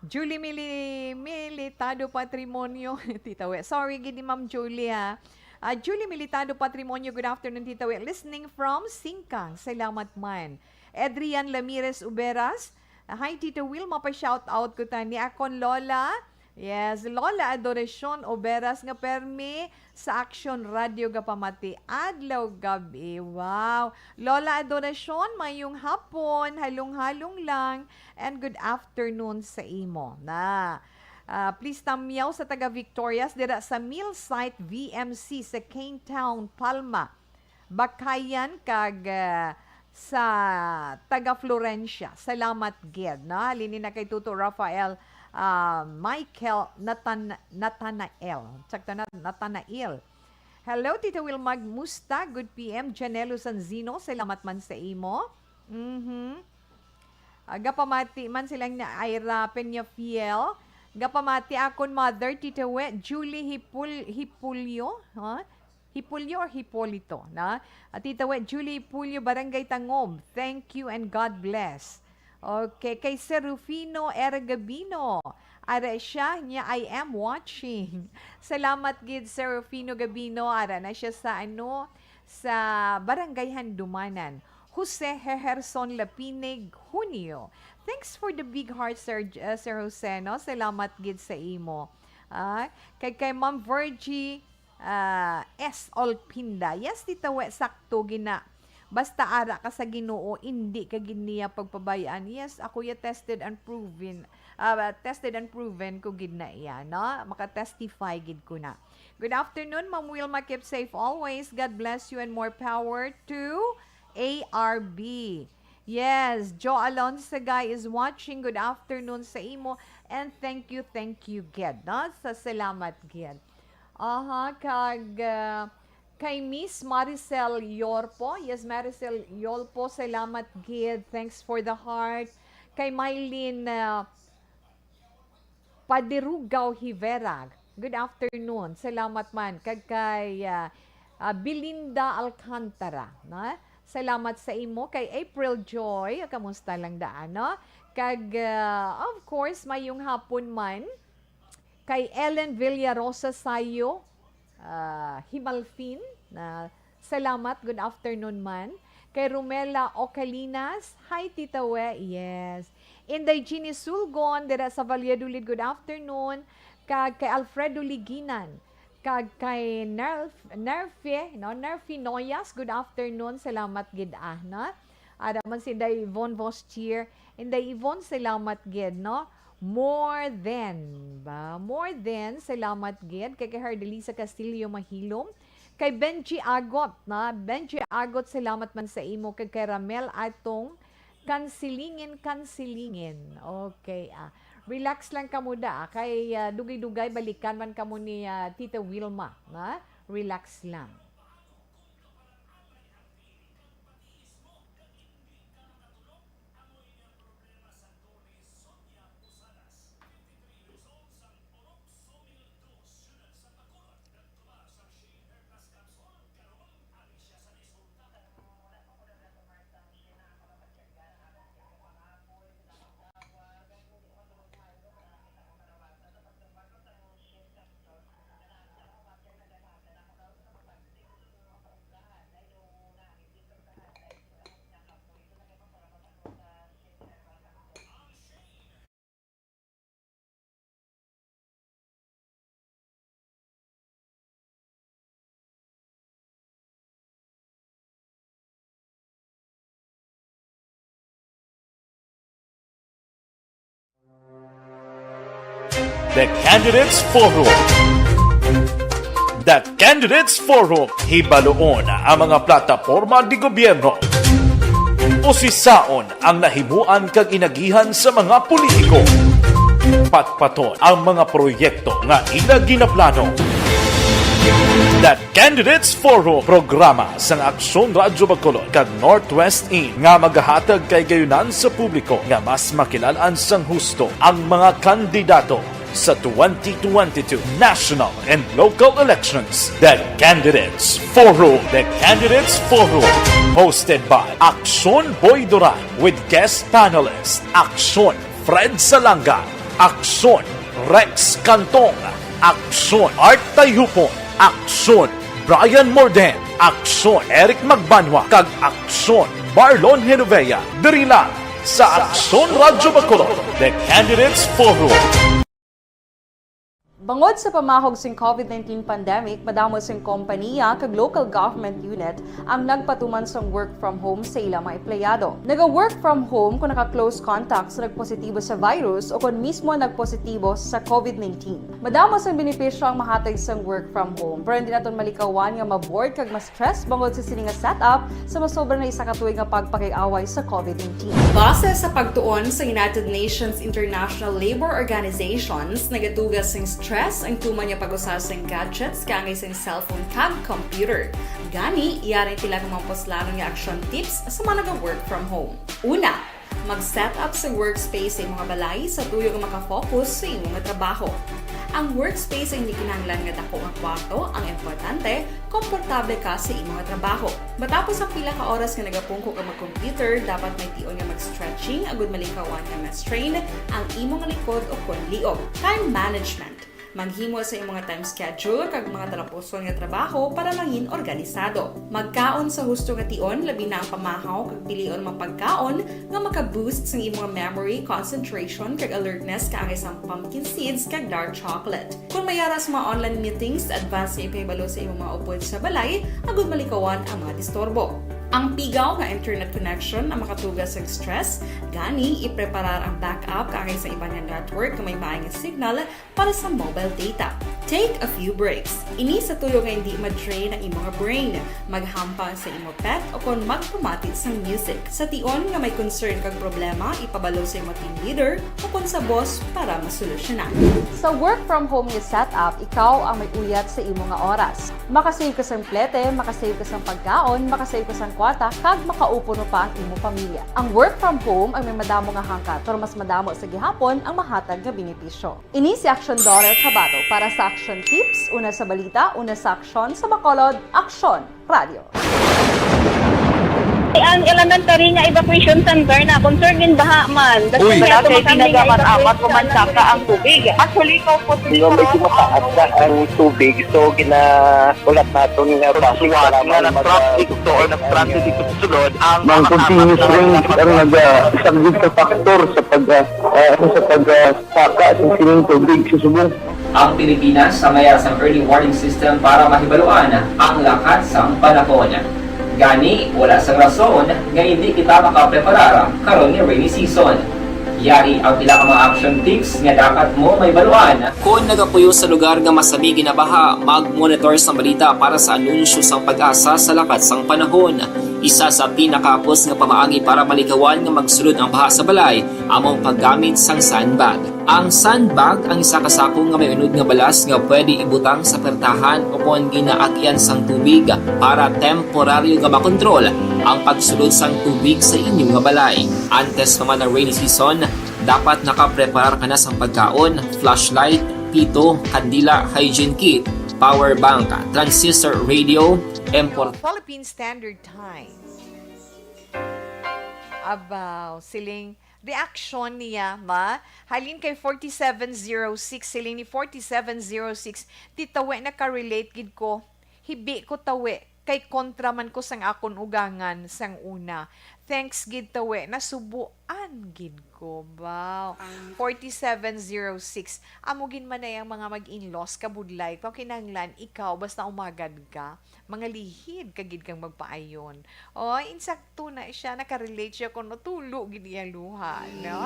Julie Mili-, Militado Patrimonio, Tita We. Sorry gid ni Ma'am Julie, ha. Ah, Julie Militado Patrimonio, good afternoon, Tita We. Listening from Singkang. Salamat man. Adrian Ramirez Uberas, hi, Tita Will, mapa-shout out ko tani akon lola, Yes, Lola Adoracion Oberas nga permi sa Action Radio gapamati adlaw gabi. Wow. Lola Adoracion, mayong hapon, halong-halong lang, and good afternoon sa imo. Na, ah, please tamyaw sa taga Victorias dira sa Mill Site V M C sa Cane Town, Palma. Bakayan kag, ah, sa taga Florencia. Salamat gid, no? Halin ni na kay Tuto Rafael, ah, Michael Natan-, Natanael. Sakto na, Natanael. Hello, Tita Wilma, musta? Good P M, Janelo Sanzino, salamat man sa imo. Mhm. Ah, gapamati man silang ni Ira Peñafiel. Gapamati akon mother, Tita We, Julie Hipul-, Hipulyo, ha? Hipulyo or Hipolito, na? At Tita We, Julie Hipulyo, Barangay Tangob. Thank you and God bless. Okay, kay Serufino R. Gabino. Ara siya, niya, "I am watching." Salamat gid, Serufino Gabino. Ara na siya sa, ano, sa Barangay Handumanan. Jose Heherson Lapinig, Junio. Thanks for the big heart, Sir, uh, Sir Jose, no? Salamat gid sa imo. Ah, kay, kay Ma'am Virgie, ah, S. Olpinda. Yes, Tita We, sakto gina. Basta ara ka sa Ginoo, indi ka gid niya pagpabayaan. Yes, ako ya tested and proven. Ah, tested and proven ko gid na iya, no? Maka-testify gid ko na. Good afternoon, Ma'am Wilma. Keep safe always. God bless you and more power to A R B. Yes, Joe Alonso Sagay is watching. Good afternoon sa imo. And thank you, thank you, gid, no? Sa salamat, gid. Aha, kag, ah, kay Miss Maricel Yorpo. Yes, Maricel Yorpo, salamat, gid. Thanks for the heart. Kay Mylene, ah, Padirugaw Hivera, good afternoon. Salamat man. Kag kay, ah, ah, Belinda Alcantara, na? Salamat sa imo. Kay April Joy, kamusta lang daan, no? Kag, ah, of course, mayong hapon man. Kay Ellen Villarosa Sayo, ah, Himalfin, na salamat, good afternoon man. Kay Romela Ocalinas, hi, Tita We, yes. Inday Jeannie Sulgon, dira sa Valladolid, good afternoon. Kag kay Alfredo Liginan, kag kay Nerf-, Nerfe, no? Nerfe Noyas, good afternoon, salamat gid, ah, no? Ada man si Inday Yvonne Vostier. Inday Yvonne, salamat gid, no? More than, ba? More than, salamat gid. Kay, kay Hardelisa Castillo Mahilom. Kay Benji Agot, na? Benji Agot, salamat man sa imo. Kay, kay Ramel Atong, kansilingin, kansilingin. Okay, ah. Relax lang kamo da, ah. Kay, ah, dugay-dugay, balikan man kamo ni, ah, Tita Wilma, na? Relax lang. The Candidates Forum. The Candidates Forum. Hibaluon ang mga plataporma di gobyerno. Usisaon ang nahimuan kag inagihan sa mga politiko. Patpaton ang mga proyekto nga ila ginaplano. The Candidates Forum, programa sang Aksyon Radyo Bacolod kag Northwest Inn nga magahatag kay gayunan sa publiko nga mas makilalan sang husto ang mga kandidato sa twenty twenty-two national and local elections. The Candidates Forum. The Candidates Forum, hosted by Aksyon Boy Duran with guest panelist Aksyon Fred Salanga, Aksyon Rex Cantong, Aksyon Art Tayhupon, Aksyon Brian Morden, Aksyon Eric Magbanwa, kag Aksyon Marlon Genovea. Diri lang sa Aksyon Radyo Bacolod, The Candidates Forum. Bangod sa pamahog sing COVID nineteen pandemic, madamo sing kompaniya kag local government unit ang nagpatuman sang work from home sa ila mga empleyado. Naga-work from home kung naka-close contact sa nagpositibo sa virus o kon mismo nagpositibo sa COVID nineteen. Madamo sang benepisyo ang mahatag sang work from home, pero hindi naton malikawan nga ma-bored kag ma-stress bangod sa sini nga setup sa masobra na isa ka tuig nga pagpakig-away sa COVID nineteen. Base sa pagtuon sa United Nations International Labour Organizations, nagatuga sing stress ang tuman nga pag-usa sing gadgets kaangay sing cellphone kag computer. Gani, yari sila nga mga puslanon nga action tips sa mga naga-work from home. Una, mag-set up sa workspace sa imong balay sa tuyo nga makafocus sa imo nga trabaho. Ang workspace ay hindi kinahanglan nga dako nga kwarto, ang importante, komportable ka sa imo nga trabaho. Matapos ang pila ka oras nga nagapungko ka mag-computer, dapat may tion nga mag-stretching agud malikawan nga ma-strain ang imo nga likod o kon liog. Time management. Maghimo sa imong time schedule kag mga talapuson nga trabaho para mangin organisado. Magkaon sa husto nga tion, labi na ang pamahaw kag pilion mga pagkaon nga maka-boost sang imong memory, concentration, kag alertness kaangay sang pumpkin seeds kag dark chocolate. Kung may ara sa mga online meetings, advance nga ipahibalo sa imong mga upod sa balay agud malikawan ang mga disturbo. Ang pigaw nga internet connection ang makatuga sa stress, gani ipreparar ang backup kaangay sa iban nga network nga may maay nga signal para sa mobile data. Take a few breaks. Ini sa tuyo nga hindi ma-drain ang imo nga brain. Maghampang sa imo pet o kon magpamati sang music. Sa tion nga may concern kag problema, ipabalo sa imo team leader o kon sa boss para masolusyonan. Sa work from home nga setup, ikaw ang may uyat sa imo nga oras. Makasave ka sang plete, makasave ka sang pagkaon, makasave ka sang kwarta, kag makaupo pa ang imo pamilya. Ang work from home ang may madamo nga hangkat, pero mas madamo sa gihapon ang mahatag nga benepisyo. Ini si Action Daughter Kabato para sa Action Tips, una sa balita, una sa aksyon, sa Bacolod, Aksyon Radio. Ang elementary nga evacuation center na concern in baha man. Uy. Wala kay ginagamit amat ko man saka ang tubig. Actually, ikaw po, medyo mataas na ang tubig, so gina-, ulat naton nga basic, salamat nga nag-traffic to or nag-traffic ito sa sulod ang mga continuous rain ang nag-, ah, isa gid sa factor sa pag, ah, ah, ano, sa pag, ah, saka sa sining tubig sa subong. Ang Pilipinas ang may ara sang early warning system para mahibaluan ang lakat sang panahon. Gani, wala sang rason nga hindi kita makapreparar karon nga rainy season. Yari ang pila ka mga action tips nga dapat mo mahibaluan. Kon nagapuyo sa lugar nga masabi ginabaha, mag-monitor sang balita para sa anunsyo sang PAGASA sa lakat sang panahon. Isa sa pinakahapos nga pamaagi para malikawan nga magsulod ang baha sa balay amo ang paggamit sang sandbag. Ang sandbag ang isa ka sako nga may unod nga balas nga pwede ibutang sa pertahan o kon ginaagyan sang tubig para temporaryo nga makontrol ang pagsulod sang tubig sa inyo nga balay. Antes naman ang rainy season, dapat nakapreparar ka na sang pagkaon, flashlight, pito, kandila, hygiene kit, power bank, transistor radio, import- Philippine Standard Time. Abaw, siling reaction niya, ma? Halin kay forty-seven zero six, siling ni forty-seven zero six, "Ti Tawe, naka-relate gid ko. Hibi ko, Tawe, kay kontra man ko sang akon ugangan sang una. Thanks gid, Tawe, nasubuan gid ko." Baw. Forty-seven zero six. Amo gid man ay ang mga mag-in-laws, kabudlay. Kung kinahanglan, ikaw, basta umagad ka, mangalihid ka gid kang magpaayon. O, insakto na siya, nakarelate siya kung natulo gid iya luha, no?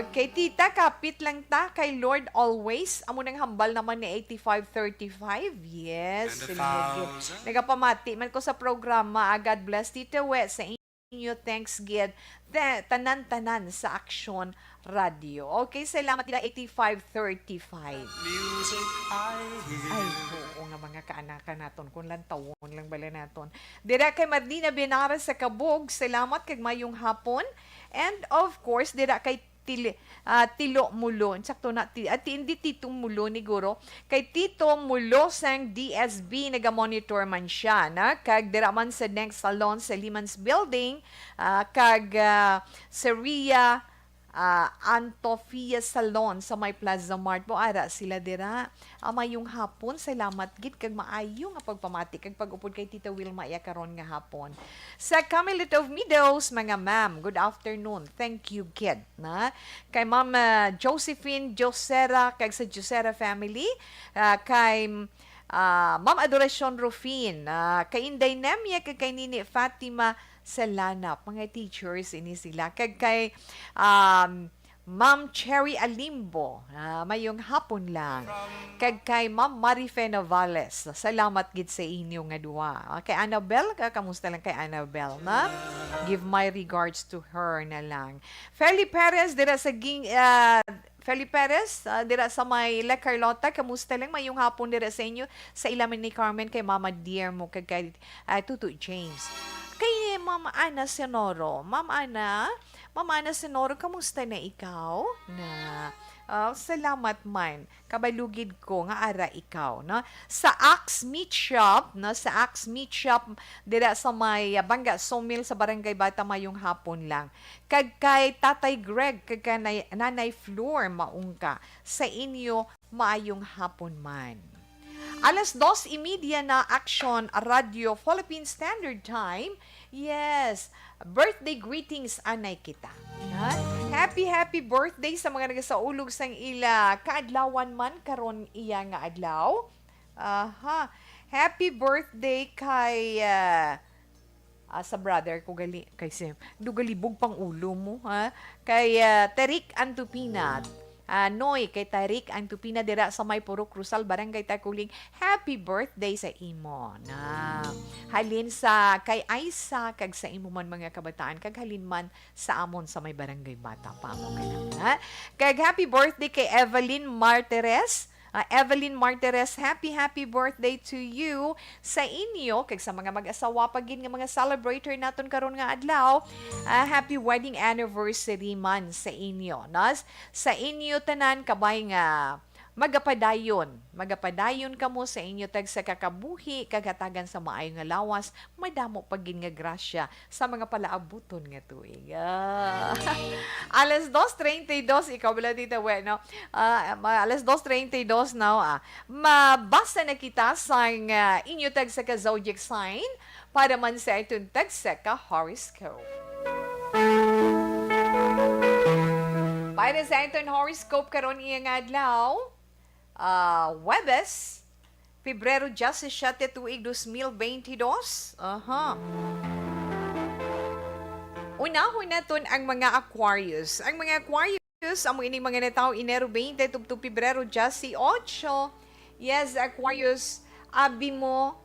Okay, tita, kapit lang ta kay Lord always. Amo nang hambal naman ni eighty-five thirty-five. Yes, nagapamati man ko sa programa. Ah, God bless, Tita We, sa inyo, thanks gid. Ta-, tanan-tanan sa Aksyon Radio. Okay, salamat nila eighty-five thirty-five. Ay, oo nga, mga kaanakan naton, kung lantawon lang bala naton. Dira kay Marlina Benara sa Kabog, salamat kag mayong hapon. And of course, dira kay Tili-, ah, Tilo Mulon. Sakto na, ti-, ah, ti-, hindi Tito Mulon ni Guro. Kay Tito Mulo sang D S B, naga-monitor man siya, na? Kag dira man sa next salon sa Lehman's Building, ah, kag, ah, Seria ah, Antofia Salon sa may Plaza Mart po. Ara sila dira. Ah, mayong hapon. Salamat gid kag maayo nga pagpamati kag pag-upod kay Tita Wilma iya karon nga hapon. Sa Camelot of Meadows, mga ma'am, good afternoon. Thank you gid, na. Kay Ma'am, ah, Josephine Josera kag sa Josera family, ah, kay, ah, Ma'am Adoracion Rufin, ah, kay Inday Nemia kag kay Nini Fatima Salanap, mga teachers ini sila. Kag kay, um, Ma'am Cherry Alimbo, ah, mayong hapon lang. Kag kay Ma'am Marife Novales, salamat gid sa inyo nga duwa. Ah, kay Annabel, ka-, kamusta lang kay Annabel, na? Give my regards to her na lang. Feli Perez, dira sa Ging-, ah, Feli Perez, ah, dira sa may La Carlota, kamusta lang? Mayong hapon dira sa inyo, sa ilamin ni Carmen, kay Mama Dear mo, kag kay, ah, Tuto James. Kay Ma'am Ana Senoro. Ma'am Ana, Ma'am Ana Senoro, kamusta na ikaw? Na, ah, salamat man. Kabalugid ko nga ara ikaw, no? Sa Axe Meat Shop, no? Sa Axe Meat Shop, dira sa may, ah, Bangga Sawmill sa Barangay Bata, mayong hapon lang. Kag kay Tatay Greg, kag kay Nanay Flor, maungka. Sa inyo, maayong hapon man. Alas dos y media na, Action Radio Philippine Standard Time. Yes, birthday greetings anay kita. Ha? Happy, happy birthday sa mga nagasaulog sang ila kaadlawan man karon iya nga adlaw. Aha. Happy birthday kay, ah, ah, sa brother ko gali, kay si, do galibog pang ulo mo, ha? Kay, ah, Terik Antupina. Ah, Noy, kay Tarik Antupina dira sa may Purok Rosal, Barangay Takuling. Happy birthday sa imo. Na, halin sa kay Aisa, kag sa imo man mga kabataan, kag halin man sa amon sa may Barangay Bata pa mo ka lang, ha? Kag happy birthday kay Evelyn Martires. Ah, Evelyn Martires, happy, happy birthday to you. Sa inyo, kag sa mga mag-asawa pa gid nga mga celebrator naton karon nga adlaw, ah, happy wedding anniversary man sa inyo, no? S-, sa inyo tanan, kabay nga magapadayon, magapadayon kamo sa inyo tagsa ka kabuhi, kag hatagan sa maayo nga lawas, madamo pa gid nga grasya sa mga palaabuton nga tuig. Ah. Alas dos treinta y dos, ikaw bala, Tita We, no? Ah, ma-, alas dos treinta y dos now, ah. Mabasa na kita sang, ah, inyo tagsa ka zodiac sign para man sa aton tagsa ka horoscope. Para sa aton horoscope karon iya nga adlaw, ah, Huwebes, Pebrero diyasisiete, tuig dos mil benti dos. Aha. Unahon naton ang mga Aquarius. Ang mga Aquarius, amo ining mga natawo Enero bente tubtob Pebrero diyesiyotso. Yes, Aquarius, abi mo,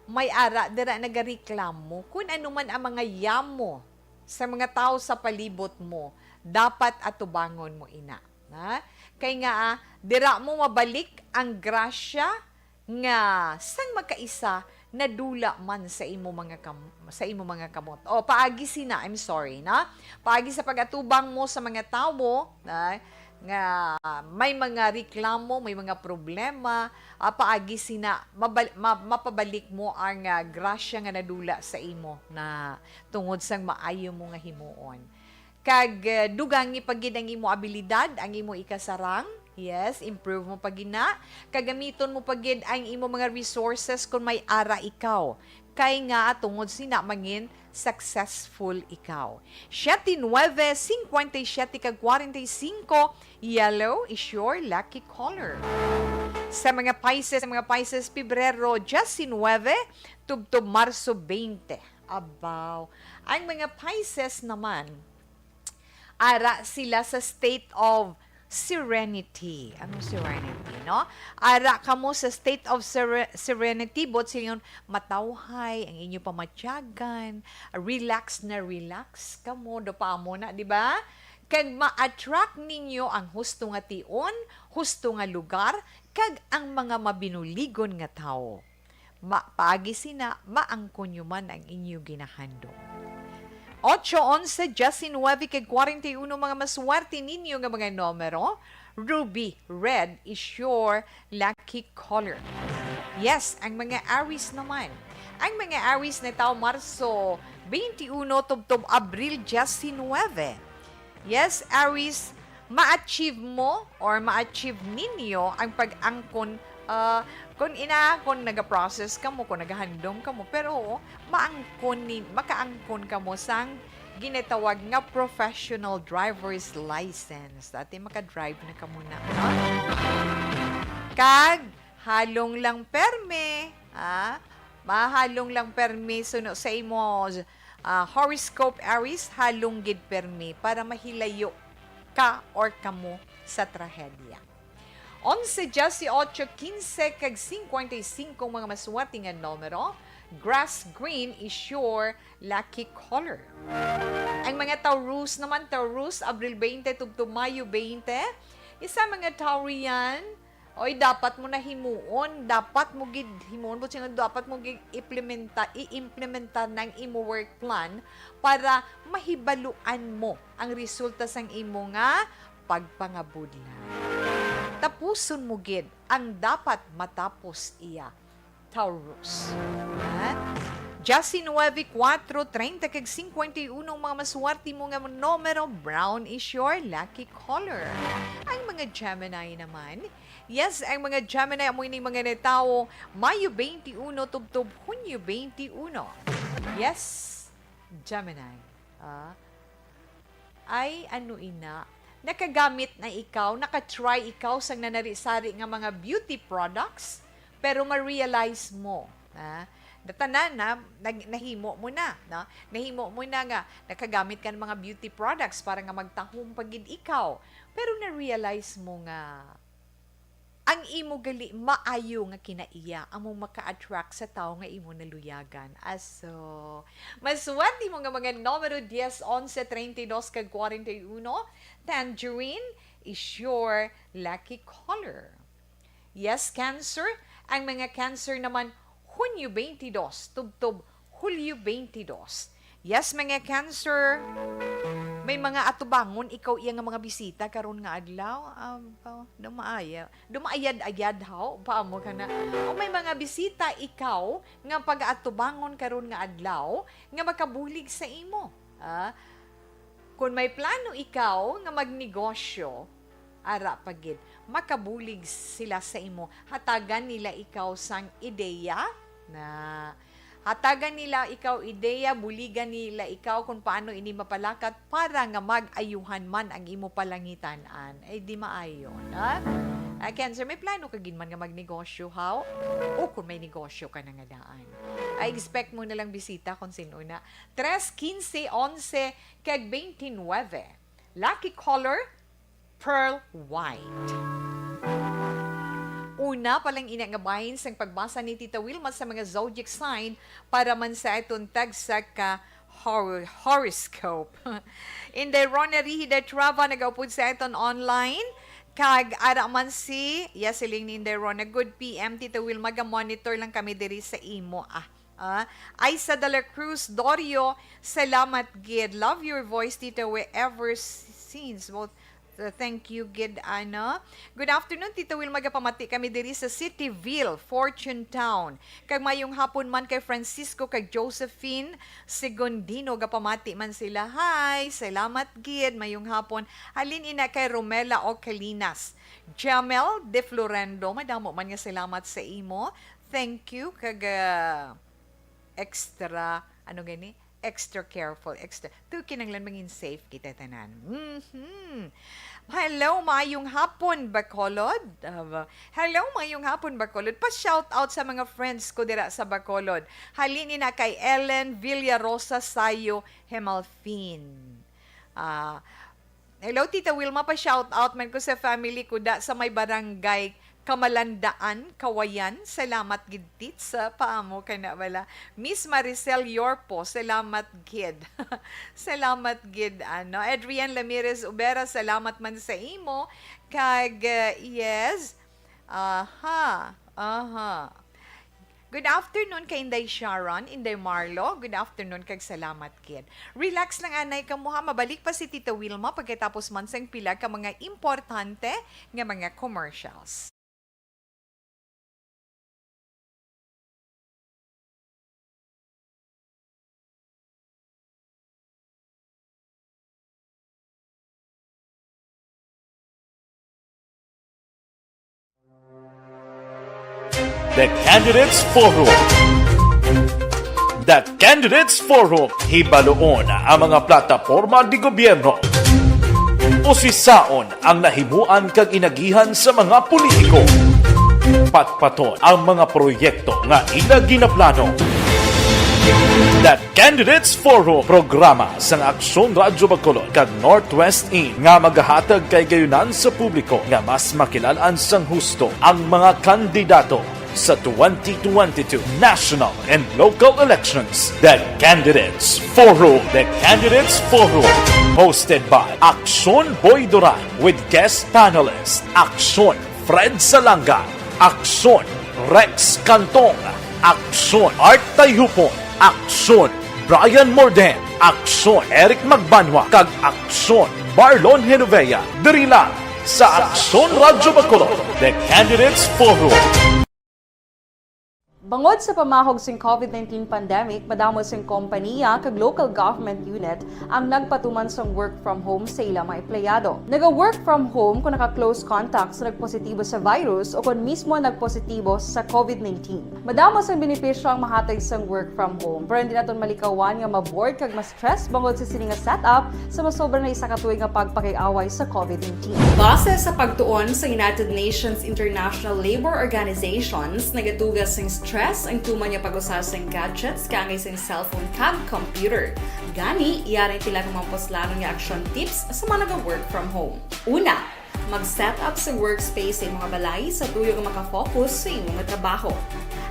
may ara dira nagareklamo. Kun ano man ang mga yamo sa mga tawo sa palibot mo, dapat atubangon mo ina. Na? Kay nga, ah, dira mo mabalik ang grasya nga sang makaisa nadula man sa imo mga kam-, sa imo mga kamot. O, paagi sina, I'm sorry, na? Paagi sa pag-atubang mo sa mga tawo, na, nga may mga reklamo, may mga problema, ah, paagi sina, mabal-, ma-, mapabalik mo ang, ah, grasya nga nadula sa imo na tungod sang maayo mo nga himuon. Kag, eh, dugangi pa gid ang imo abilidad, ang imo ikasarang. Yes, improve mo pa gid na. Kag gamiton mo pa gid ang imo mga resources kon may ara ikaw. Kay nga, tungod sina, mangin successful ikaw. Siete nueve, cincuenta y siete kag cuarenta y cinco, yellow is your lucky color. Sa mga Pisces, sa mga Pisces, Pebrero diecinueve, tubtob Marso bente. Abaw. Ang mga Pisces naman, ara sila sa state of serenity. Anong serenity, no? Ara kamo sa state of sere-, serenity, buot silingon, matawhay ang inyo pamatyagan, relax na relax kamo, do pa amo na, di ba? Kag ma-attract ninyo ang husto nga tion, husto nga lugar, kag ang mga mabinuligon nga tawo. Ma-, paagi sina, maangkon nyo man ang inyo ginahandom. Ocho, onse, diecinueve, kag cuarenta y uno, mga maswerte ninyo nga mga numero. Ruby, red is your lucky color. Yes, ang mga Aries naman. Ang mga Aries natawo Marso bente uno tubtob Abril diecinueve. Yes, Aries, ma-achieve mo or ma-achieve ninyo ang pag-angkon, ah, kung ina-, kung naga-process kamo, kung nagahandom kamo, pero maangkon ni-, makaangkon kamo sang ginatawag nga professional driver's license. Dati maka-drive na kamo na, ha? Kag halong lang permi, ha? Mahalong lang permi suno sa imo, ah, horoscope, Aries, halong gid permi para mahilayo ka or kamo sa trahedya. Onse, dieciocho, quince, kag cincuenta y cinco mga maswerte nga numero, grass green is your lucky color. Ang mga Taurus naman, Taurus, Abril twenty tubtob Mayo twenty, isa mga Taurian, oy, dapat mo na himuon, dapat mo gid himuon, but sino dapat mo gid implementa-, i-implementar ng imo work plan para mahibaluan mo ang resulta sang imo nga pagpangabudlay. Tapuson mo gid ang dapat matapos iya, Taurus. Ha? Diecinuebe, cuatro, treinta, kag cincuenta y uno, mga maswerte mo nga numero, brown is your lucky color. Ang mga Gemini naman, yes, ang mga Gemini, amo ini mga natawo, Mayo twenty-uno tubtob Hunyo twenty-uno. Yes, Gemini. Ah, ay, ano ina? Nakagamit na ikaw, naka-try ikaw sang nanari-sari nga mga beauty products, pero ma-realize mo, ah, na tanan na, nag-, nahimo mo na, no? Nahimo mo na nga nakagamit ka ng mga beauty products para nga magtahom pa gid ikaw. Pero na-realize mo nga ang imo gali maayo nga kinaiya amo maka-attract sa tawo nga imo naluyagan. Aso, maswerte mo nga mga numero dies, onse, treinta y dos, kag kwarenta y uno. Tangerine is your lucky color. Yes, Cancer. Ang mga Cancer naman, Hunyo twenty-dos tubtob Hulyo twenty-dos. Yes, mga Cancer. May mga atubangon ikaw iya nga mga bisita karon nga adlaw. Aba, dumaaya-, dumaayad-ayad haw, paamo ka na. O may mga bisita ikaw nga pag-atubangon karon nga adlaw nga makabulig sa imo. Ah, kung may plano ikaw nga magnegosyo, ara pa gid, makabulig sila sa imo. Hatagan nila ikaw sang ideya na, hatagan nila ikaw ideya, buligan nila ikaw kung paano ini mapalakat para nga mag-ayuhan man ang imo palangitan-an. Ay, di maayo, na? Ah, Cancer, may plano ka gid man nga magnegosyo, haw? O kung may negosyo ka na nga daan. I expect mo na lang bisita kung sino na. Tres, quince, onse, kag twenty-nueve. Lucky color, pearl white. Una pa lang ina nga bahin sang pagbasa ni Tita Wilma sa mga zodiac sign para man sa aton tagsa ka hor-, horoscope. Inday Rona Rihida Trava nagaupod sa aton online. Kag ara man si, yes, siling ni Inday Rona, "Good P M, Tita Wilma, ga-monitor lang kami diri sa imo." Ah, ah. Aisa de la Cruz Dorio, salamat gid. Love your voice, Tita Wi, ever s-, since. Well, th-, thank you gid, ano. Good afternoon, Tita Wilma, gapamati kami diri sa Cityville, Fortune Town. Kag mayong hapon man kay Francisco kag Josephine Segundino, gapamati man sila. Hi, salamat gid. Mayong hapon. Halin ina kay Romela Ocalinas. Jamel De Florendo, madamo man nga salamat sa imo. Thank you. Kag, ah, extra, ano gani? Extra careful, extra. To kinahanglan mangin safe kita tanan. Mhm. Hello, maayong hapon, Bacolod. Ah, hello, maayong hapon, Bacolod. Pa-shout out sa mga friends ko dira sa Bacolod. Halin ina kay Ellen Villarosa Sayo Hemalfin. Ah, hello, Tita Wilma, pa-shout out man ko sa family ko da sa may barangay Kamalandaan, Kawayan. Salamat gid, Tits, sa paamo ka na wala. Miss Maricel Yorpo, salamat gid. Salamat gid, ano. Adrian Ramirez Ubera, salamat man sa imo. Kag, uh, yes. Aha, aha. Good afternoon kay Inday Sharon, Inday Marlo. Good afternoon kag salamat gid. Relax lang anay kamo ha, mabalik pa si Tita Wilma pagkatapos man sang pila ka mga importante nga mga commercials. The Candidates Forum. The Candidates Forum. Hibaluon ang mga plataporma de gobyerno. Usisaon ang nahimuan kag inagihan sa mga politiko. Patpaton ang mga proyekto nga ila ginaplano. The Candidates Forum, programa sang Aksyon Radyo Bacolod kag Northwest In nga magahatag kay gayunan sa publiko nga mas makilal-an sang husto ang mga kandidato sa twenty twenty-two national and local elections. The Candidates Forum. The Candidates Forum, hosted by Aksyon Boy Duran with guest panelist Aksyon Fred Salanga, Aksyon Rex Cantong, Aksyon Art Tayhupon, Aksyon Brian Morden, Aksyon Eric Magbanwa, kag Aksyon Marlon Genovea, diri lang sa Aksyon Radyo Bacolod, The Candidates Forum. Bangod sa pamahog sing COVID nineteen pandemic, madamo sing kompaniya kag local government unit ang nagpatuman sang work from home sa ila mga empleyado. Naga-work from home kung naka-close contact sa nagpositibo sa virus o kon mismo nagpositibo sa COVID nineteen. Madamo sang benepisyo ang mahatag sang work from home, pero hindi naton malikawan nga ma-bored kag ma-stress bangod sa sini nga setup sa masobra na isa ka tuig nga pagpakig-away sa COVID nineteen. Base sa pagtuon sa United Nations International Labour Organizations, nagatuga sing stress ang tuman nga pag-usa sing gadgets kaangay sing cellphone kag computer. Gani, yari ang pila ka mga puslanon nga action tips sa mga naga-work from home. Una, mag-set up sa workspace sa imong balay sa tuyo nga makafocus sa imong trabaho.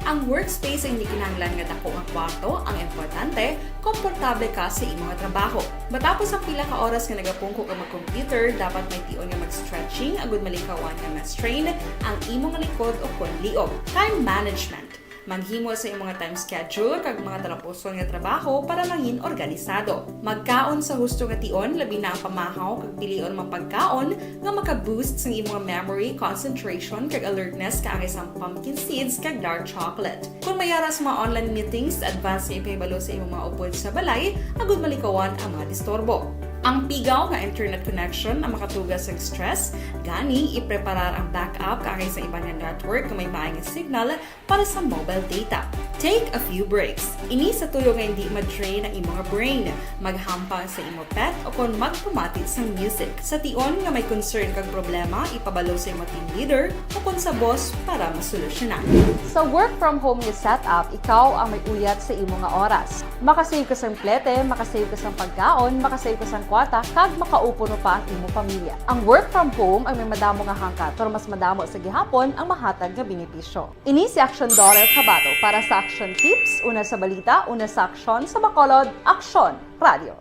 Ang workspace ay hindi kinahanglan nga dako nga kwarto, ang importante, komportable ka sa imong trabaho. Matapos ang pila ka oras nga nagapungko ka mag-computer, dapat may tion nga mag-stretching agud malikawan nga ma-strain ang imong likod o kon liog. Time management. Maghimo sa imong time schedule kag mga talapuson nga trabaho para mangin organisado. Magkaon sa husto nga tion, labi na ang pamahaw kag pilion mga pagkaon nga maka-boost sang imong memory, concentration, kag alertness kaangay sang pumpkin seeds kag dark chocolate. Kung may ara sa mga online meetings, advance nga ipahibalo sa imong mga upod sa balay agud malikawan ang mga disturbo. Ang pigaw nga internet connection ang makatuga sang stress, gani ipreparar ang backup kaangay sa iban nga network nga may maay nga signal para sa mobile data. Take a few breaks. Ini sa tuyo nga hindi ma-drain ang imong brain. Maghampang sa imo pet o kon magpamati sang music. Sa tion nga may concern kag problema, ipabalo sa imo team leader o kon sa boss para masolusyonan. Sa work from home nga setup, ikaw ang may uyat sa imo nga oras. Makasave ka sang plete, makasave ka sang pagkaon, makasave ka sang kwarta, kag makaupod pa ang imo pamilya. Ang work from home ang may madamo nga hangkat, pero mas madamo sa gihapon ang mahatag nga benepisyo. Ini si Action Daughter Kabato para sa Action Tips, una sa balita, una sa aksyon, sa Bacolod, Aksyon Radio.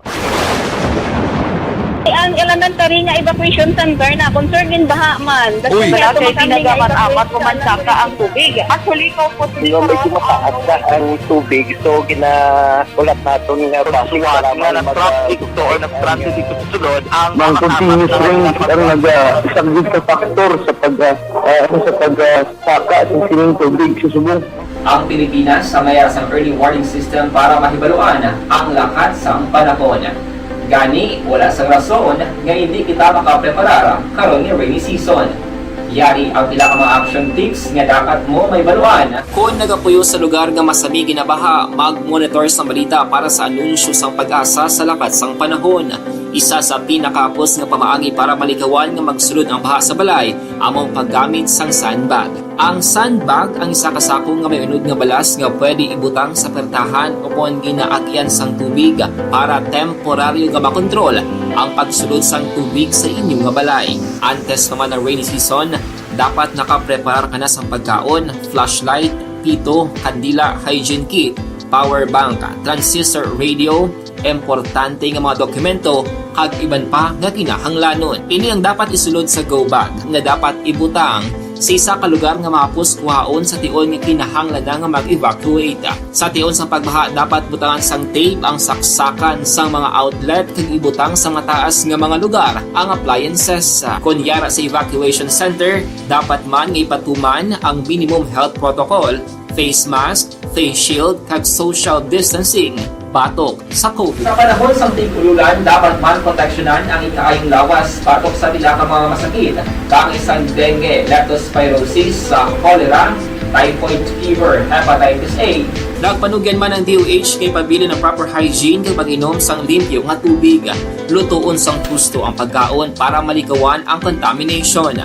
Ang elementary nga evacuation center na concern in baha man. Uy. Wala kay tinaga man, amat ko man saka ang tubig. Actually, ko po. Di ba, medyo mataas na ang tubig, so ginahulat naton nga traffic, nga na-traffic to or na-transit dito sa sulod ang mga continuous rain ang nag-, ah, isa gid sa factor sa pag, ah, ah, sa pag, ah, saka sa sining tubig sa subong. Ang Pilipinas sa mayar sang early warning system para mahibaluan ang lakat sang panahon. Gani, wala sang rason nga hindi kita makapreparar karon nga rainy season. Yari ang pila ka mga action tips nga dapat mo mahibaluan. Kon nagapuyo sa lugar nga masami ginabaha, mag-monitor sang balita para sa anunsyo sang PAGASA sa lakat sang panahon. Isa sa pinakahapos nga pamaagi para malikawan nga magsulod ang baha sa balay amo ang paggamit sang sandbag. Ang sandbag ang isa ka sako nga may unod nga balas nga pwede ibutang sa pertahan o kon ginaagyan sang tubig para temporaryo nga makontrol ang pagsulod sang tubig sa inyo nga balay. Antes pa man ang rainy season, dapat nakapreparar ka na sang pagkaon, flashlight, pito, kandila, hygiene kit, power bank, transistor radio, importante nga mga dokumento, kag iban pa nga kinahanglanon. Ini ang dapat isulod sa go bag nga dapat ibutang sa isa ka lugar nga mahapos kuhaon sa tion nga kinahanglan na nga mag-evacuate. Sa tion sang pagbaha, dapat butangan sang tape ang saksakan sang mga outlet kag ibutang sa mataas nga mga lugar ang appliances. Kon yara sa evacuation center, dapat man nga ipatuman ang minimum health protocol, face mask, face shield, kag social distancing batok sa COVID. Sa panahon sang tig-ululan, dapat man proteksyonan ang ikaayong lawas batok sa pila ka mga masakit, kaangay sang dengue, leptospirosis, sa cholera, typhoid fever, hepatitis A. Nagpanugyan man ang D O H kay pabilin ang proper hygiene kag pag-inom sang limpyo nga tubig. Lutoon sang husto ang pagkaon para malikawan ang contamination.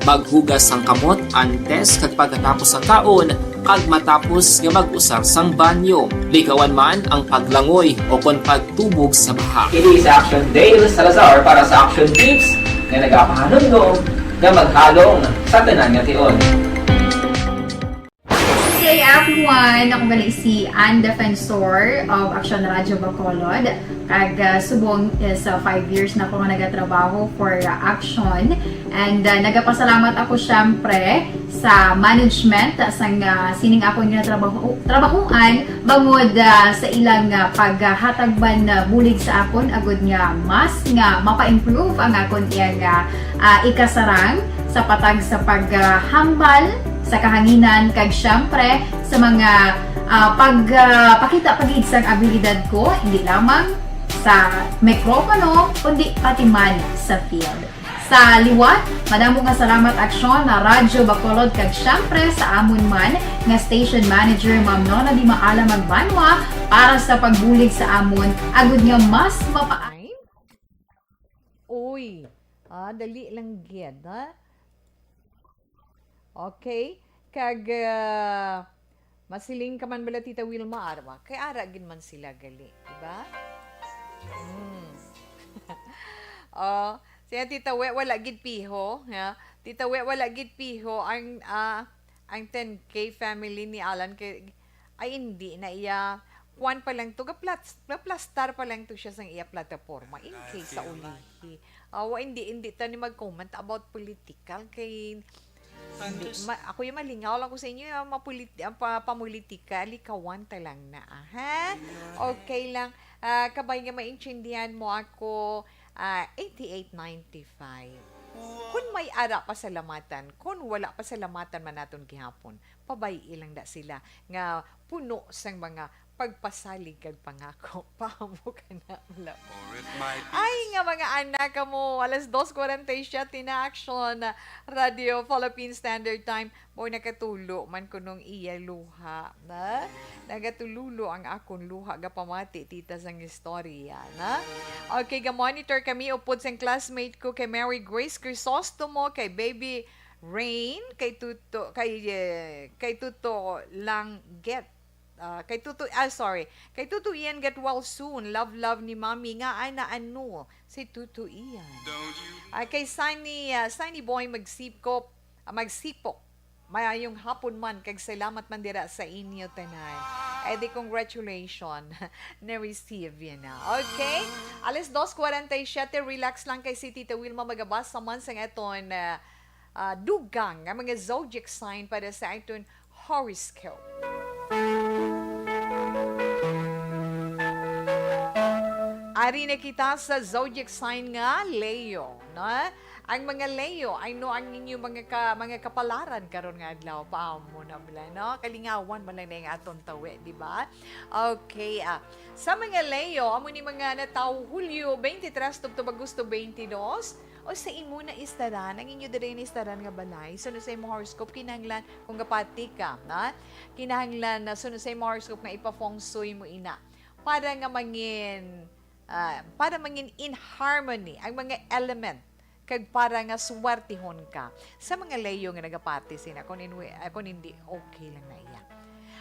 Maghugas sang kamot antes kag pagkatapos sang kaon, kag matapos nga mag-usar sang banyo. Likawan man ang paglangoy o kon pagtubog sa baha. Kini si Action Dale Salazar para sa Action Tips nga nagapahanumdom nga maghalong sa tanan nga tion. Hey everyone! Ako gali si Ann Defensor of Action Radio Bacolod. Kag ah, subong is ah, five years na ako nga nagatrabaho for ah, Action. And ah, nagapasalamat ako syempre sa management sang ah, sining akon nga trabaho, trabahuan bangod ah, sa ilang ah, paghatag man ah, bulig sa akon agud nga mas nga mapa-improve ang akon iyang ah, ah, ikasarang sa patag sa paghambal sa kahanginan kag syempre sa mga ah, pagpakita pa gid sang abilidad ko hindi lamang sa mikropono kundi pati man sa field. Sa liwat, madamo nga salamat Aksyon na Radyo Bacolod kag syempre sa amon man nga station manager Ma'am Nona Di Maala Magbanwa para sa pagbulig sa amon agud nga mas mapa Time? Uy, ah, dali lang gid, ha? Okay. Kag ah, masiling ka man bala, Tita Wilma, arwa? Kay ara gid man sila gali, di ba? Mm. Oh, siya, Tita We, wala gid piho, ha? Tita We, wala gid piho ang ah, ang ten K family ni Alan kay ay hindi na iya kuan pa lang to, gaplas- gaplastar pa lang to siya sang iya plataporma in case sa ulihi. Awa, hindi, hindi ta ni mag-comment about political kay hindi, ma, ako yung malingaw lang ko sa inyo, yung mapulit, ang pa, pamulitika, likawan ta lang na, ah, ha? Okay lang. Ah, kabay nga maintindihan mo ako, ah, eighty-eight ninety-five. Kung may ara, pasalamatan. Kung wala, pasalamatan man naton gihapon. Pabay-i lang da sila nga puno sang mga pagpasalig kag pangako. Paamo ka na, Malabo. Ay, nga mga anak kamo, alas dos forty-seven na, Action Radio Philippine Standard Time. Mo nakatulo man kunong iya luha, na? Nagatululo ang akon luha, gapamati, tita, sang istorya, na? Okay, ga-monitor kami upod sang classmate ko kay Mary Grace Crisostomo, kay Baby Rain, kay Tuto, kay, eh, kay Tuto Langget. Ah, kay Tuto, ah, sorry. Kay Tuto Ian, get well soon. Love, love ni Mami. Nga, ana, ano? Si Tuto Ian. Ah, kay Sunny, ah, Sunny Boy, magsipkop, ah, magsipok. Mayayong hapon man, kag salamat man dira sa inyo tanan. Eh di, congratulations. Na-receive yun na. Okay? Alas dos forty-seven, relax lang kay si Tita Wilma magabasa man sa aton ah, ah, dugang nga mga zodiac sign para sa aton horoscope. Ari na kita sa zodiac sign nga Leo, no? Ang mga Leo, ano ang inyo mga ka, mga kapalaran karon nga adlaw? Paamo na bala, no? Kalingawan man lang na yung aton tawi, di ba? Okay, ah. Sa mga Leo, amo ni mga natawo Hulyo twenty-three tubtob Agosto twenty-two, o sa imo na istaran, ang inyo diri na istaran nga balay, suno sa imo horoscope, kinahanglan, kung gapati ka, na kinahanglan na suno sa imo horoscope nga ipa-feng shui mo ina para nga mangin, ah, para mangin in harmony ang mga element kag para nga swertehon ka. Sa mga Leo nga nagapati sina, kung, inwi, ah, kung hindi, okay lang na iya.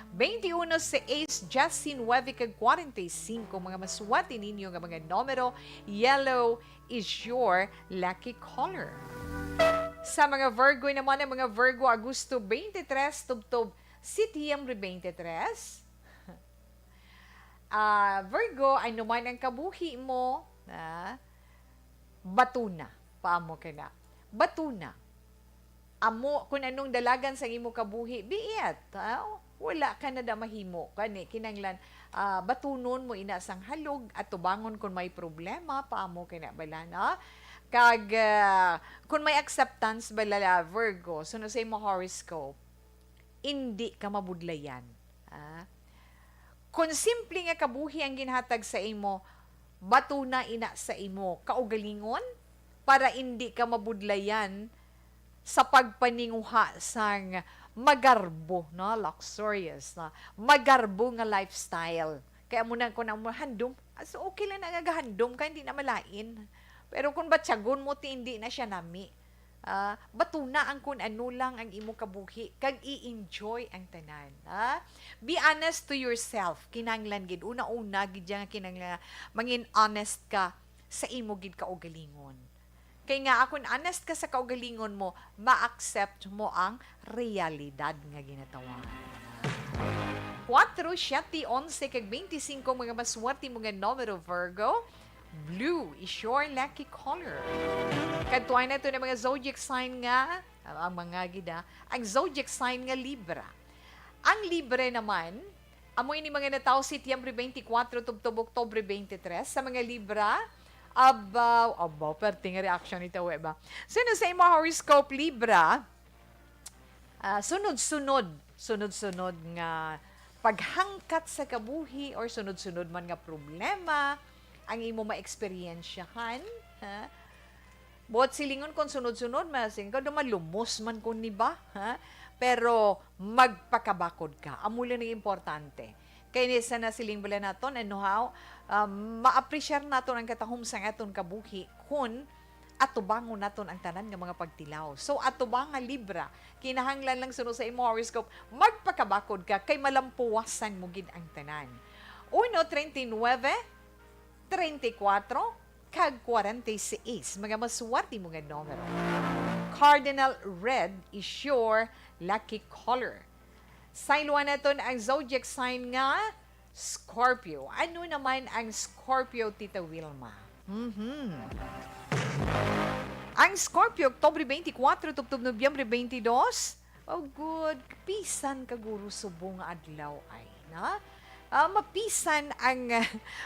Twenty-one, seis, diecinuebe, kag forty-cinco, mga maswerte ninyo nga mga numero, yellow is your lucky color. Sa mga Virgo naman, ang mga Virgo, Agosto twenty-three tubtob Setyembre twenty-three. Ah, Virgo, ano man ang kabuhi mo, ah, batuna. Paamo ka na. Batuna. Amo, kung anong dalagan sa imo kabuhi, be it. Ah, wala ka na da mahimo. Kani, kinanglan, ah, batunon mo ina sang halog at tubangon kung may problema, paamo ka na bala, no? Kag, ah, kung may acceptance bala, Virgo, suno sa imo horoscope, indi ka mabudlayan. Ah, kung simple nga kabuhi ang ginhatag sa imo, batuna ina sa imo kaugalingon para indi ka mabudlayan sa pagpaninguha sang magarbo, no? Luxurious, no? Magarbo nga lifestyle. Kaya mo na, kung amo handom, ah, so okay lang na nga gahandom ka, hindi na malain. Pero kung batyagon mo, ti hindi na siya nami. Ah, batuna ang kung ano lang ang imo kabuhi, kag i-enjoy ang tanan. Ah? Be honest to yourself. Kinahanglan gid. Una-una gid nga kinahanglan nga mangin honest ka sa imo gid kaugalingon. Kay nga, kung honest ka sa kaugalingon mo, ma-accept mo ang realidad nga ginatawahan. Kuwatro, siyete, onse, kag bente singko, mga maswerte mo nga numero, Virgo. Blue is your lucky color. Kadtuan nato na mga zodiac sign nga, ang mga gida, ang zodiac sign nga Libra. Ang Libra naman, amo ini mga natawo Setyembre twenty-four tubtob Oktubre twenty-three. Sa mga Libra, abaw, abaw, perti nga reaction ni Tawe ba? Sino sa imo horoscope, Libra? Ah, sunod-sunod, sunod-sunod nga paghangkat sa kabuhi or sunod-sunod man nga problema ang imo ma-eksperyensyahan, ha? Buot silingon kon sunod-sunod, masing ka, malumos man kun ni ba, ha? Pero magpakabakod ka. Amo lang ang importante. Kay ni sa nasiling bala naton, ano, how, um, ma-appreciate naton ang katahom sang aton kabuhi kun atubangon naton ang tanan nga mga pagtilaw. So, atubang nga Libra, kinahanglan lang suno sa imo horoscope, magpakabakod ka kay malampuwasan mo gid ang tanan. Uno, treinta y nueve, treinta y cuatro, kag kwarenta y seis, mga maswerte mo nga numero. Cardinal red is your lucky color. Sayluan naton ang zodiac sign nga Scorpio. Ano naman ang Scorpio, Tita Wilma? Mhm. Ang Scorpio, Oktubre twenty-four tubtob Nobyembre twenty-two. Oh, good. Pisan ka guro subong nga adlaw ay, na? Ah, mapisan ang,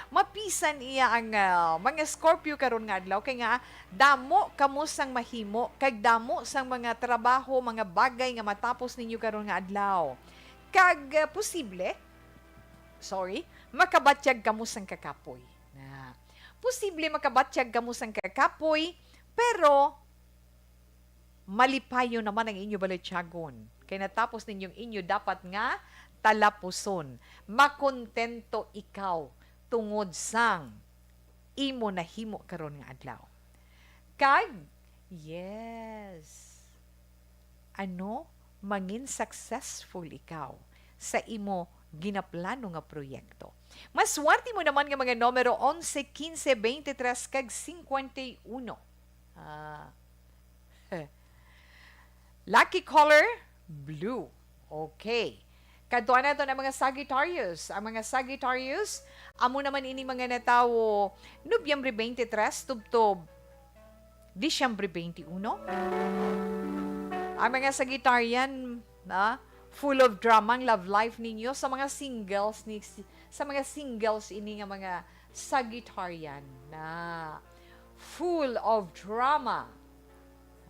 mapisan iya ang, ah, mga Scorpio karon nga adlaw, kay nga damo kamo sang mahimo, kag damo sang mga trabaho, mga bagay nga matapos ninyo karon nga adlaw. Kag, ah, posible, sorry, makabatyag kamo sang kakapoy. Na, posible makabatyag kamo sang kakapoy, pero malipayon naman ang inyo balatyagon. Kay natapos ninyong inyo dapat nga talapuson. Makontento ikaw tungod sang imo nahimo karon nga adlaw. Kag, yes, ano, mangin successful ikaw sa imo ginaplano nga proyekto. Maswerte mo naman nga mga numero onse, quince, veintitrés, kag cincuenta y uno. Ah. Lucky color, blue. Okay. Kadtuan nato ang mga Sagittarius. Ang mga Sagittarius, amo naman ini mga natawo Nobyembre twenty-three tubtob Disyembre twenty-uno. Ang mga Sagittarian, na, full of drama ang love life ninyo. Sa mga singles ni, sa mga singles ini nga mga Sagittarian, na, full of drama.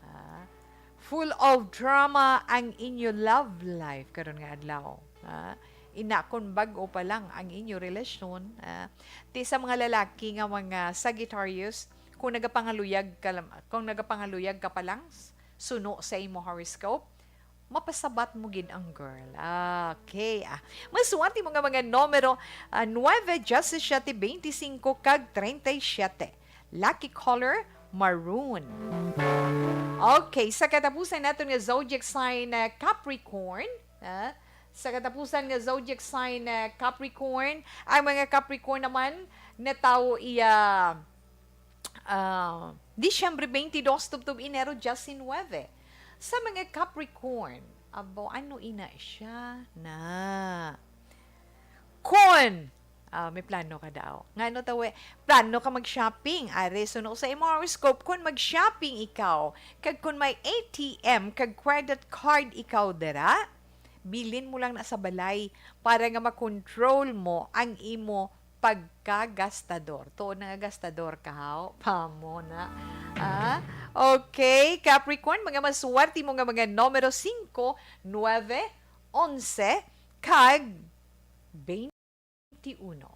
Ah, full of drama ang inyo love life karon nga adlaw. Ah, ina, kung bag-o pa lang ang inyo relasyon, ah, ti sa mga lalaki nga mga Sagittarius, kung nagapangaluyag ka lam-, kung nagapangaluyag ka pa lang, s-, suno sa imo horoscope, mapasabat mo gid ang girl. Ah, okay. Ah, maswerte mo nga mga numero, ah, nueve, diecisiete, veinticinco, kag treinta y siete. Lucky color, maroon. Okay, sa katapusan naton nga zodiac sign, ah, Capricorn, ah, sa katapusan nga zodiac sign, ah, Capricorn, ang mga Capricorn naman natawo iya, ah, Disyembre twenty-two tubtob Enero diecinuebe. Sa mga Capricorn, abo, ano ina siya? Na. Kon, ah, may plano ka daw. Ngano tawe, plano ka mag-shopping? Are, suno sa imo horoscope, kon mag-shopping ikaw, kag kon may A T M kag credit card ikaw dira, bilin mo lang na sa balay para nga makontrol mo ang imo pagkagastador. Tuod na nga gastador ka, haw? Pamo na. Ah? Okay, Capricorn, mga maswerte mo nga mga numero singko, nuebe, onse, kag twenty-uno.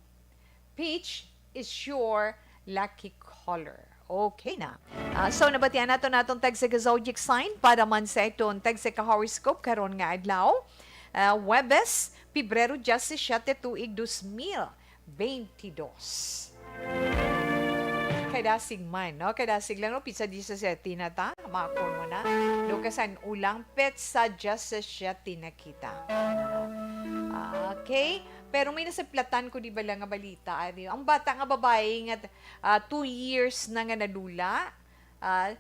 Peach is your lucky color. Okay na. Ah, so, nabatian nato natong tagsa ka zodiac sign para man sa iton tagsa ka horoscope karon nga adlaw. Ah, Huwebes, Pebrero diyasisiete, tuig dos mil beintidos. Kadasig man, no? Kadasig lang, no? Petsa diyasisiete na ta. Makon mo na. Do ka san ulang, petsa diyasisiete na kita. Okay? Pero may nasaplatan ko, di ba, lang nga balita, ari? Ang bata nga babae nga, ah, two years na nga nadula, ah,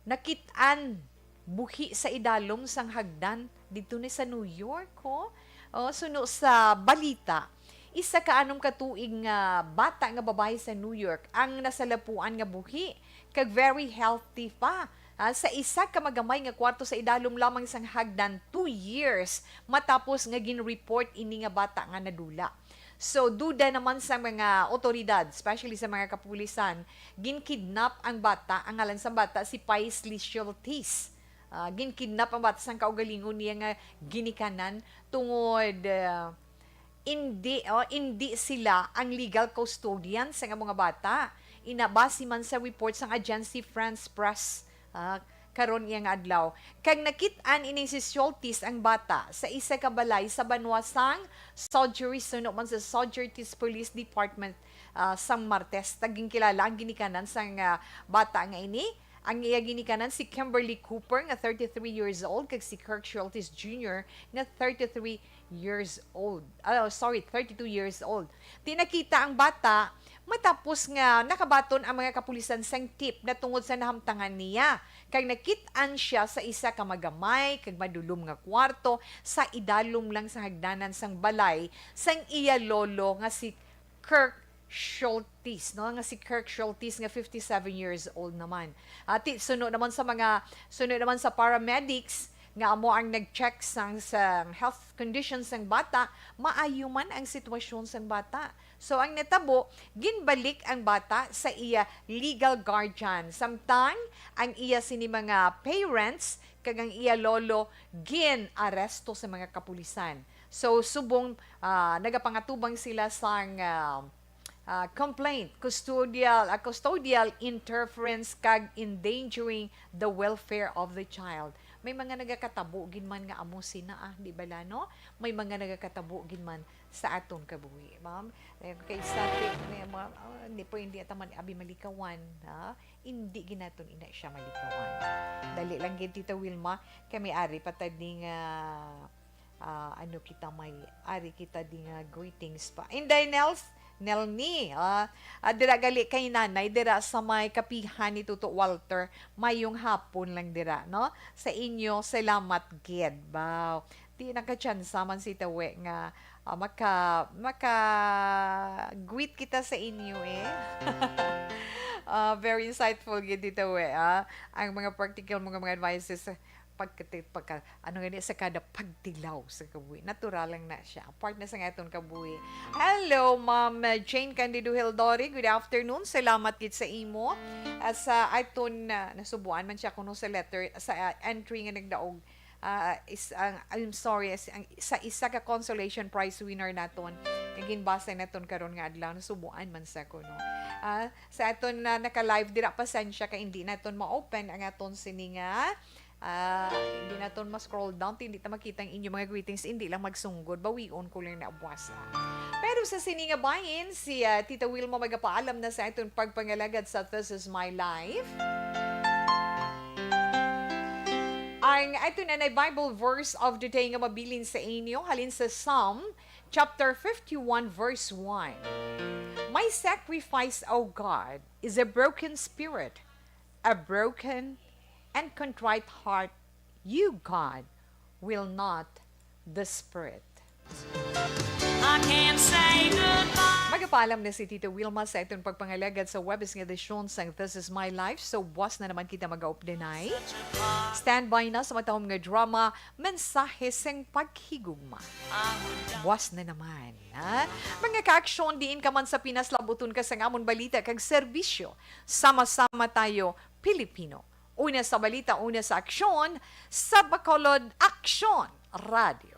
nakit-an buhi sa idalom sang hagdan didto ni sa New York, oh. Oh, suno sa balita, isa ka anom ka tuig nga bata nga babayi sa New York ang nasalapuan nga buhi, kag very healthy pa, ah, sa isa ka magamay nga kwarto sa idalom lamang sang hagdan, two years matapos nga gin-report ini nga bata nga nadula. So, duda naman sa mga otoridad, especially sa mga kapulisan, ginkidnap ang bata. Ang ngalan sa bata si Paisley Schultes. Ah, ginkidnap ang bata sang kaugalingon niya nga ginikanan tungod, ah, indi, oh, indi sila ang legal custodian sa amo nga bata. Ina, base man sa report sang agency France Press, ah, karon iya nga adlaw. Kag nakit-an ini si Schultes ang bata sa isa ka balay sa banwa sang Sodjery, suno man sa Sodjery's Police Department, ah, sang Martes. Taging kilala ang ginikanan sang, ah, bata nga ini. Ang iya ginikanan si Kimberly Cooper nga thirty-three years old kag si Kirk Schultes Junior nga thirty-three years old. Ah, sorry, thirty-two years old. Ti nakita ang bata matapos nga nakabaton ang mga kapulisan sang tip na tungod sa nahamtangan niya, kag nakit-an siya sa isa ka magamay kag madulom nga kwarto sa idalom lang sa hagdanan sang balay sang iya lolo nga si Kirk Schultes, no, nga si Kirk Schultes nga fifty-seven years old naman. Ati, suno naman sa mga, suno naman sa paramedics nga amo ang nag-check sang, sa health condition sang bata, maayo man ang sitwasyon sang bata. So, ang natabo, ginbalik ang bata sa iya legal guardian, samtang ang iya sini mga parents kag ang iya lolo gin-aresto sa mga kapulisan. So, subong, ah, nagapangatubang sila sang, ah, ah, complaint, custodial, ah, custodial interference kag endangering the welfare of the child. May mga nagakatabo gid man nga amo sina, ah, di bala, no? May mga nagakatabo gid man sa aton kabuhi, ma'am. Eh, kay sa ti-, may mga, ah, hindi po, hindi ata man abi malikawan, ha? Hindi gid naton ina siya malikawan. Dali lang gid, Tita Wilma, kami ari pa ta ding, ah, ah, ano kita may, ari kita ding, ah, greetings pa. Inday Nels, Nelni, ah, ah, dira gali kay Nanay, dira sa may kapihan ni Tuto Walter, mayong hapon lang dira, no? Sa inyo, salamat gid. Wow. Di nakatsansa man si Tawe nga, ah, maka-, maka-greet kita sa inyo, eh. Ah, very insightful gid dito, eh, ah. Ang mga practical, mga, mga advices, pagkati-, pagka-, ano gani, sa kada pagtilaw sa kabuhi. Natural lang na siya. Part na sa nga aton kabuhi. Hello, Ma'am Jane Candido Hildori. Good afternoon. Salamat gid sa imo. Ah, sa aton, ah, nasubuan man siya kuno sa letter, sa, ah, entry nga nagdaog, ah, is, ang, I'm sorry, is, ang, sa isa ka consolation prize winner naton, nga ginbasa naton karon nga adlaw, nasubuan man sa kuno. Ah, sa aton na naka-live dira, pasensya kay hindi naton ma-open ang aton sini nga, ah, hindi naton ma-scroll down, hindi ta makita ang inyong mga greetings, hindi lang magsunggod, bawion ko lang na buwas, ah. Pero sa sini nga bahin, si, ah, Tita Wilma magapaalam na sa aton pagpangalagad sa This Is My Life. Ang aton anay Bible verse of the day nga mabilin sa inyo halin sa Psalm chapter fifty-one, verse one. "My sacrifice, O God, is a broken spirit, a broken and contrite heart. You, God, will not despair." I can't say goodbye. Magapaalam na si Tita Wilma sa aton pagpangalagad sa Huwebes nga edisyon sang This Is My Life. So, buwas na naman kita mag-updenay. Standby na sa matahom nga drama, Mensahe sang Paghigugma. Buwas na naman, ha? Mga ka-aksyon, diin ka man sa Pinas, labuton ka sang amon balita kag serbisyo. Sama-sama tayo, Pilipino. Una sa balita, una sa aksyon, sa Bacolod Aksyon Radio.